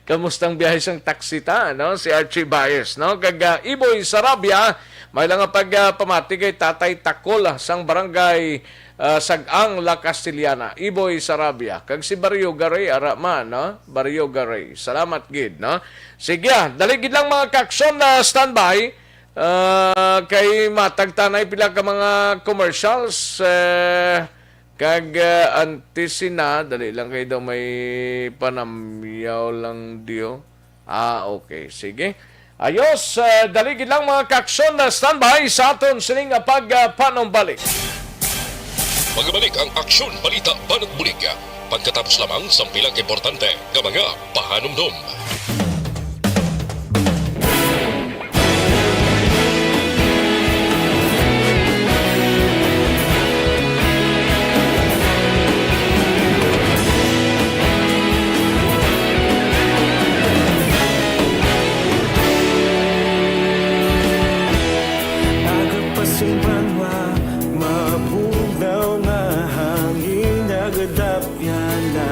Kamusta ang biyahe sang taksita, no? Si Archie Baez, no? Kag, ah, Iboy Sarabia, may lang nga pagpamati kay Tatay Takol, ah, sang barangay, ah, Sag-ang, La Castellana. Iboy Sarabia. Kag si Barrio Garay, ara man, no? Barrio Garay. Salamat gid, no? Sige, ah, dali gid lang, mga kaaksyon, na standby. Ah, kay matag tanay pila ka mga commercials, eh, kag, ah, antes sina, dali lang kay daw may panamyaw lang diyo. Ah, okay. Sige. Ayos, ah, dali gid lang, mga kaaksyon, na standby sa aton sining nga pag, ah, panumbalik. Magbalik ang Aksyon Balita Banat Bulig, pagkatapos lamang sang pila ka importante nga mga pahanumdom. Aga pa sing banwa, mabugnaw nga hangin nagadapyan na.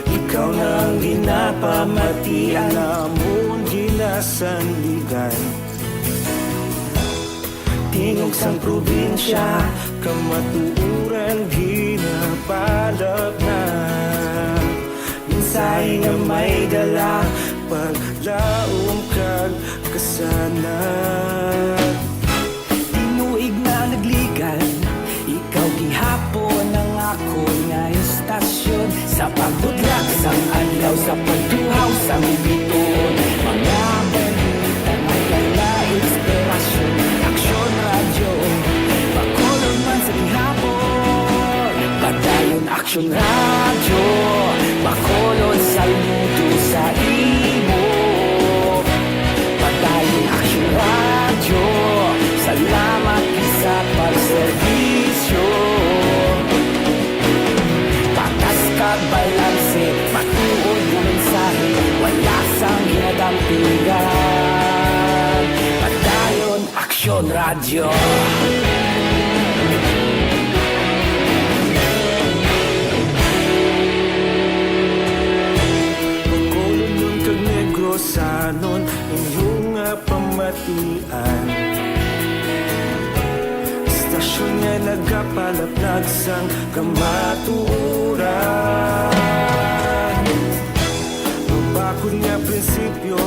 Ikaw na ang ginapamatian, amon ginasandigan. Tingog sang probinsya, kamatuoran ginapalapnag. Mensahe nga may dala, paglaom kag kasanag. Tinuig na nagligan, ikaw gihapon ang akon nga istasyon. Sa pagbudlak sang adlaw, sa pagtuhaw sang bituon, mga balita may dala inspirasyon. Aksyon Radyo, Bacolod man sa gihapon. Padayon Aksyon Radyo, Bacolod, saludo sa imo. Padayon Aksyon Radyo, salamat sa pagserbisyo. Patas kag balanse, matuod nga mensahe, wala sang ginadampigan. Padayon Aksyon Radyo. Bacolodnon kag Negrosanon, inyo nga pamatian. Istasyon nga nagapalapnag sang kamatuoran. Mabakod nga prinsipyo,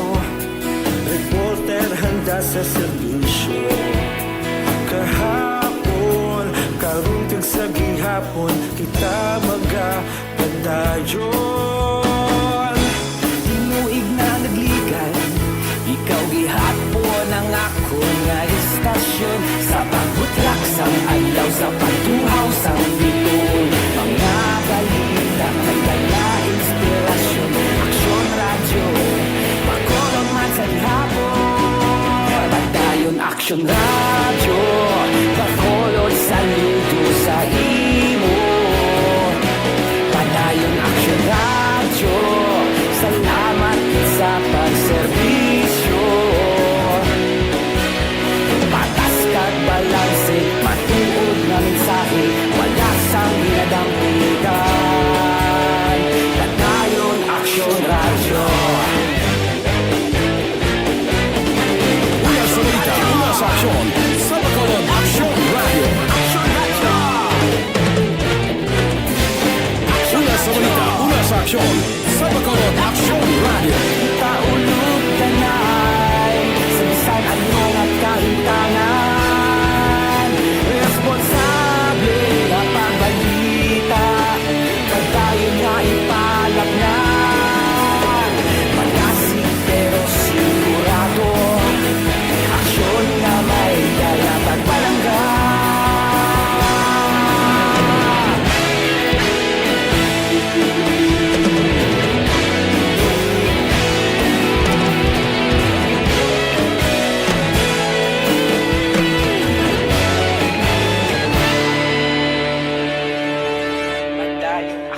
reporter handa sa serbisyo. Kahapon, karon kag sa gihapon, kita magapadayon. Tinuig na nagligan, ikaw gihapon ang akon nga istasyon. Sa pagbutlak sang adlaw, sa pagtuhaw sang bituon, mga balita may dala inspirasyon. Aksyon Radyo, Bacolod man sa gihapon. Padayon Aksyon Radyo, Bacolod, saludo sa imo. Padayon Aksyon Radyo, salamat sa pagserbisyo. Patas kag balanse, matuod nga mensahe, wala sang ginadampigan. Padayon Aksyon Radyo. Una sa balita, una sa aksyon, sa Bacolod Aksyon Radyo. Una sa balita, una sa aksyon, sa Bacolod Aksyon Radyo. Taulog ka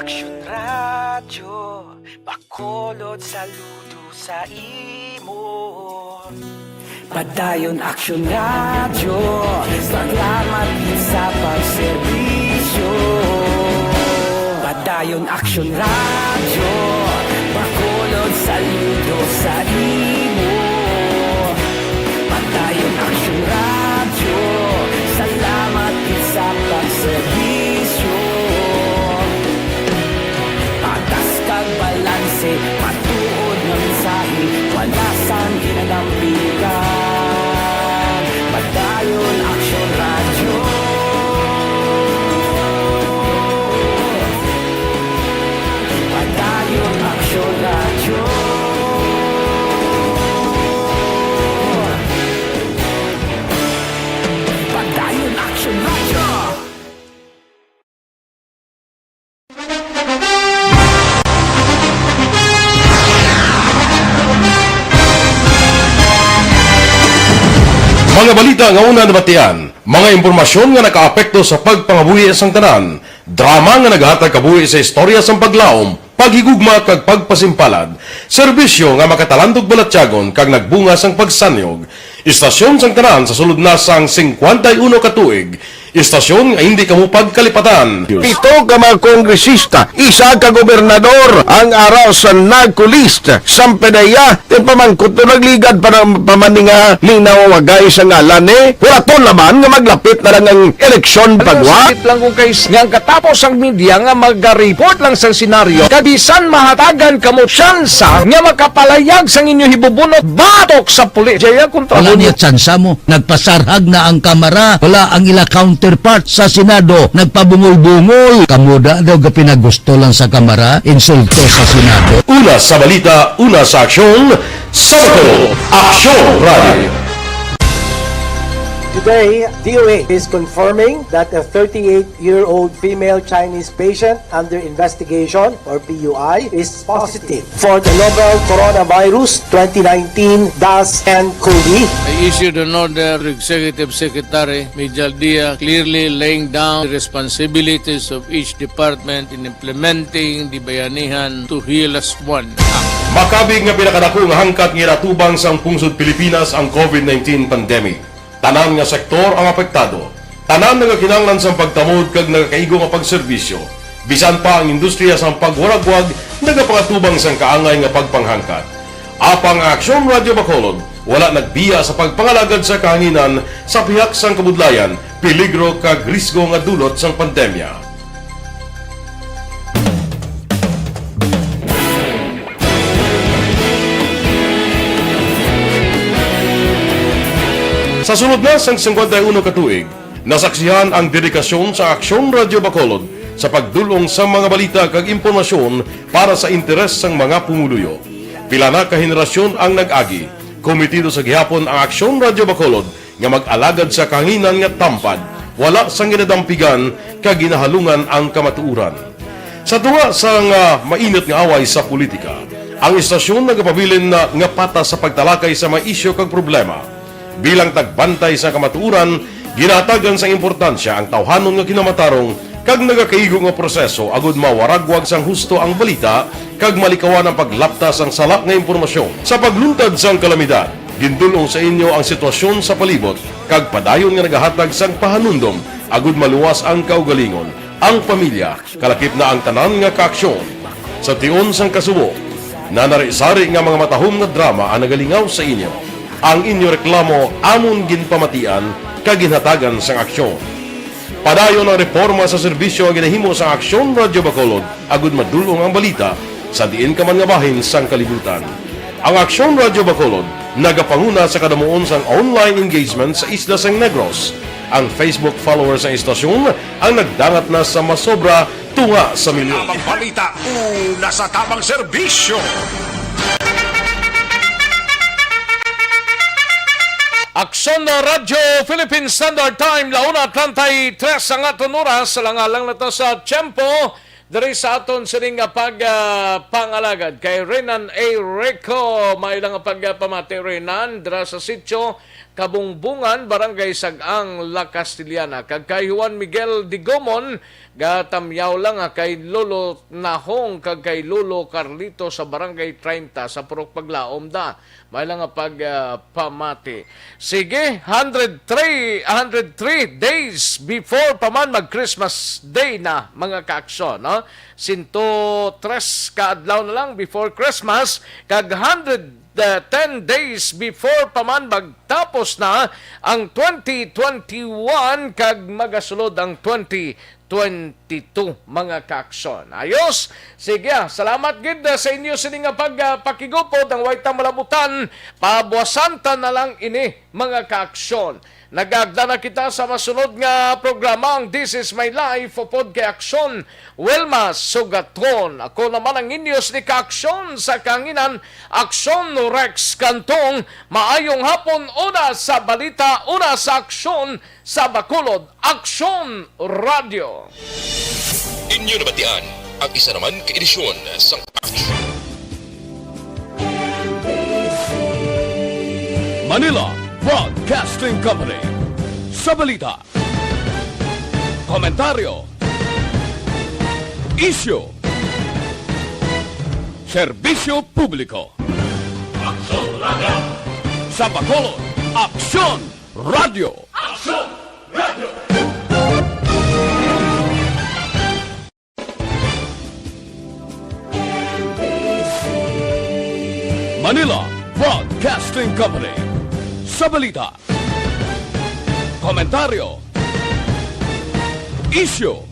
Action Radio, Bacolod, saludo sa imo. Padayon Action Radio, salamat gid sa pagserbisyo. Padayon Action Radio, Bacolod, saludo sa imo. Padayon Action Radio, salamat gid sa pagserbisyo. Patas kag balanse, matuod nga mensahe, wala sang ginadampigan. Padayon Action Radio. Padayon Action Radio. Padayon Action Radio. Mga balita nga una nabatian, mga impormasyon nga nakaapekto sa pagpangabuhi sang tanan, drama nga nagahatag kabuhi sa istorya sang paglaom, paghigugma kag pagpasimpalad, serbisyo nga makatalandog balatyagon kag nagbunga sang pagsanyog, istasyon sang tanan sa sulod na sang singkwenta y uno ka tuig, istasyon nga hindi kamo pagkalipatan. Pito ka mga kongresista, isa ka gobernador ang ara sa NAGCO list. Sampedeya, ti pamangkot to nagligad pa ng pamaninga ni nawawagay sa ngalan ni. Hulaton naman nga maglapit na lang ang eleksyon pagwa. Sakit lang kung kay nga ang katapos ang media nga magareport lang sa senaryo. Kabisan mahatagan kamo tsansa nga makapalayag sang inyo hibubunot batok sa pulis. Jaya kontra Wala mo. Niya tsansa mo. Nagpasarhag na ang Kamara. Wala ang ila counterpart sa Senado. Nagpabungol-bungol. Kamo da daw gapinagusto lang sa Kamara. Insulto sa Senado. Una sa balita, una sa aksyon, sa Bacolod, Aksyon Radio. Today, D O H is confirming that a thirty-eight-year-old female Chinese patient under investigation, or P U I, is positive for the novel coronavirus twenty nineteen dash N COVID. I issued an order to Executive Secretary Mijal Dia, clearly laying down the responsibilities of each department in implementing the Bayanihan to Heal Us One Act. Makabig nga pinakadako nga hangkat nga ginatubang sang pungsod Pilipinas ang COVID nineteen pandemic. Tanan nga sektor ang apektado. Tanan nagakinahanglan sang pagtamod kag nagakaigo nga pagserbisyo. Bisan pa ang industriya sang pagwaragwag nagapangatubang sang kaangay nga pagpanghangkat. Apang ang Aksyon Radio Bacolod wala nagbiya sa pagpangalagad sa kahanginan sa pihak sang kabudlayan, peligro kag risgo nga dulot sang pandemya. Sa sulod na sang singkwenta y uno ka tuig, nasaksihan ang dedikasyon sa Aksyon Radio Bacolod sa pagdul-ong sa mga balita kag impormasyon para sa interes sang mga pumuluyo. Pila na ka henerasyon ang nag-agi, kometido sa gihapon ang Aksyon Radio Bacolod nga mag-alagad sa kahanginan nga tampad, wala sang ginadampigan kag ginahalungan ang kamatuoran. Sa tunga sang, ah, mainit nga away sa politika, ang istasyon nagapabilin na nga patas sa pagtalakay sa mga isyu kag problema. Bilang tagbantay sa kamatuoran, ginahatagan sang importansya ang tawhanon nga kinamatarong kag nagakaigo nga proseso agud mawaragwag sang husto ang balita kag malikawan ang paglapta sang sala nga impormasyon. Sa pagluntad sang kalamidad, gindul-ong sa inyo ang sitwasyon sa palibot kag padayon nga nagahatag sang pahanumdom agud maluwas ang kaugalingon, ang pamilya, kalakip na ang tanan nga kaaksyon. Sa tion sang kasubo, nanari-sari nga mga matahom nga drama ang nagalingaw sa inyo. Ang inyo reklamo amon ginpamatian kag ginhatagan sang aksyon. Padayon ang reporma sa serbisyo nga ginahimo sang Aksyon Radio Bacolod agud madul-ong ang balita sa diin ka man nga bahin sang kalibutan. Ang Aksyon Radio Bacolod nagapanguna sa kadamuon sang online engagement sa isla sang Negros. Ang Facebook followers sang istasyon ang nagdangat na sa masobra tunga sa milyon. Tabang balita, una sa tabang serbisyo. Aksyon na Radyo Philippine Standard Time, la una treinta y tres ang aton oras. Alang-alang na ta sa tiyempo diri sa aton sining nga pag, ah, pangalagad kay Renan A. Rico. May lang nga pagpamati, Renan, dira sa sitio Kabungbungan, Barangay Sag-ang, La Castellana, kag kay Juan Miguel Digomon, gatamyaw lang nga kay Lolo Nahong kag kay Lolo Carlito sa Barangay treinta sa Purok Paglaom da. May lang nga pag, ah, pamati. Sige, hundred three, hundred three days before pa man mag Christmas Day na, mga kaaksyon, no? Sinto tres ka adlaw na lang before Christmas, kag hundred ten days before pa man magtapos na ang twenty twenty-one kag magasulod ang twenty twenty-two, mga kaaksyon. Ayos? Sige, ah, salamat gid, ah, sa inyo sini nga pag, ah, pakigupod. Ang way ta malabutan, pabuasan ta na lang ini, mga kaaksyon. Nagagda na kita sa masunod nga programa, ang This Is My Life, upod kay Aksyon Wilma Sugaton. Ako naman ang inyo sini kaaksyon sa kahanginan, Aksyon Rex Cantong. Maayong hapon, una sa balita, una sa aksyon, sa Bacolod, Aksyon Radio. Inyo nabatian ang isa naman ka edisyon sang Manila Broadcasting Company. Sa balita, komentaryo, isyu, serbisyo publiko. Aksyon Radio. Sa Bacolod, Aksyon Radio. Aksyon Radio. Manila Broadcasting Company. Sa balita, komentaryo, isyu,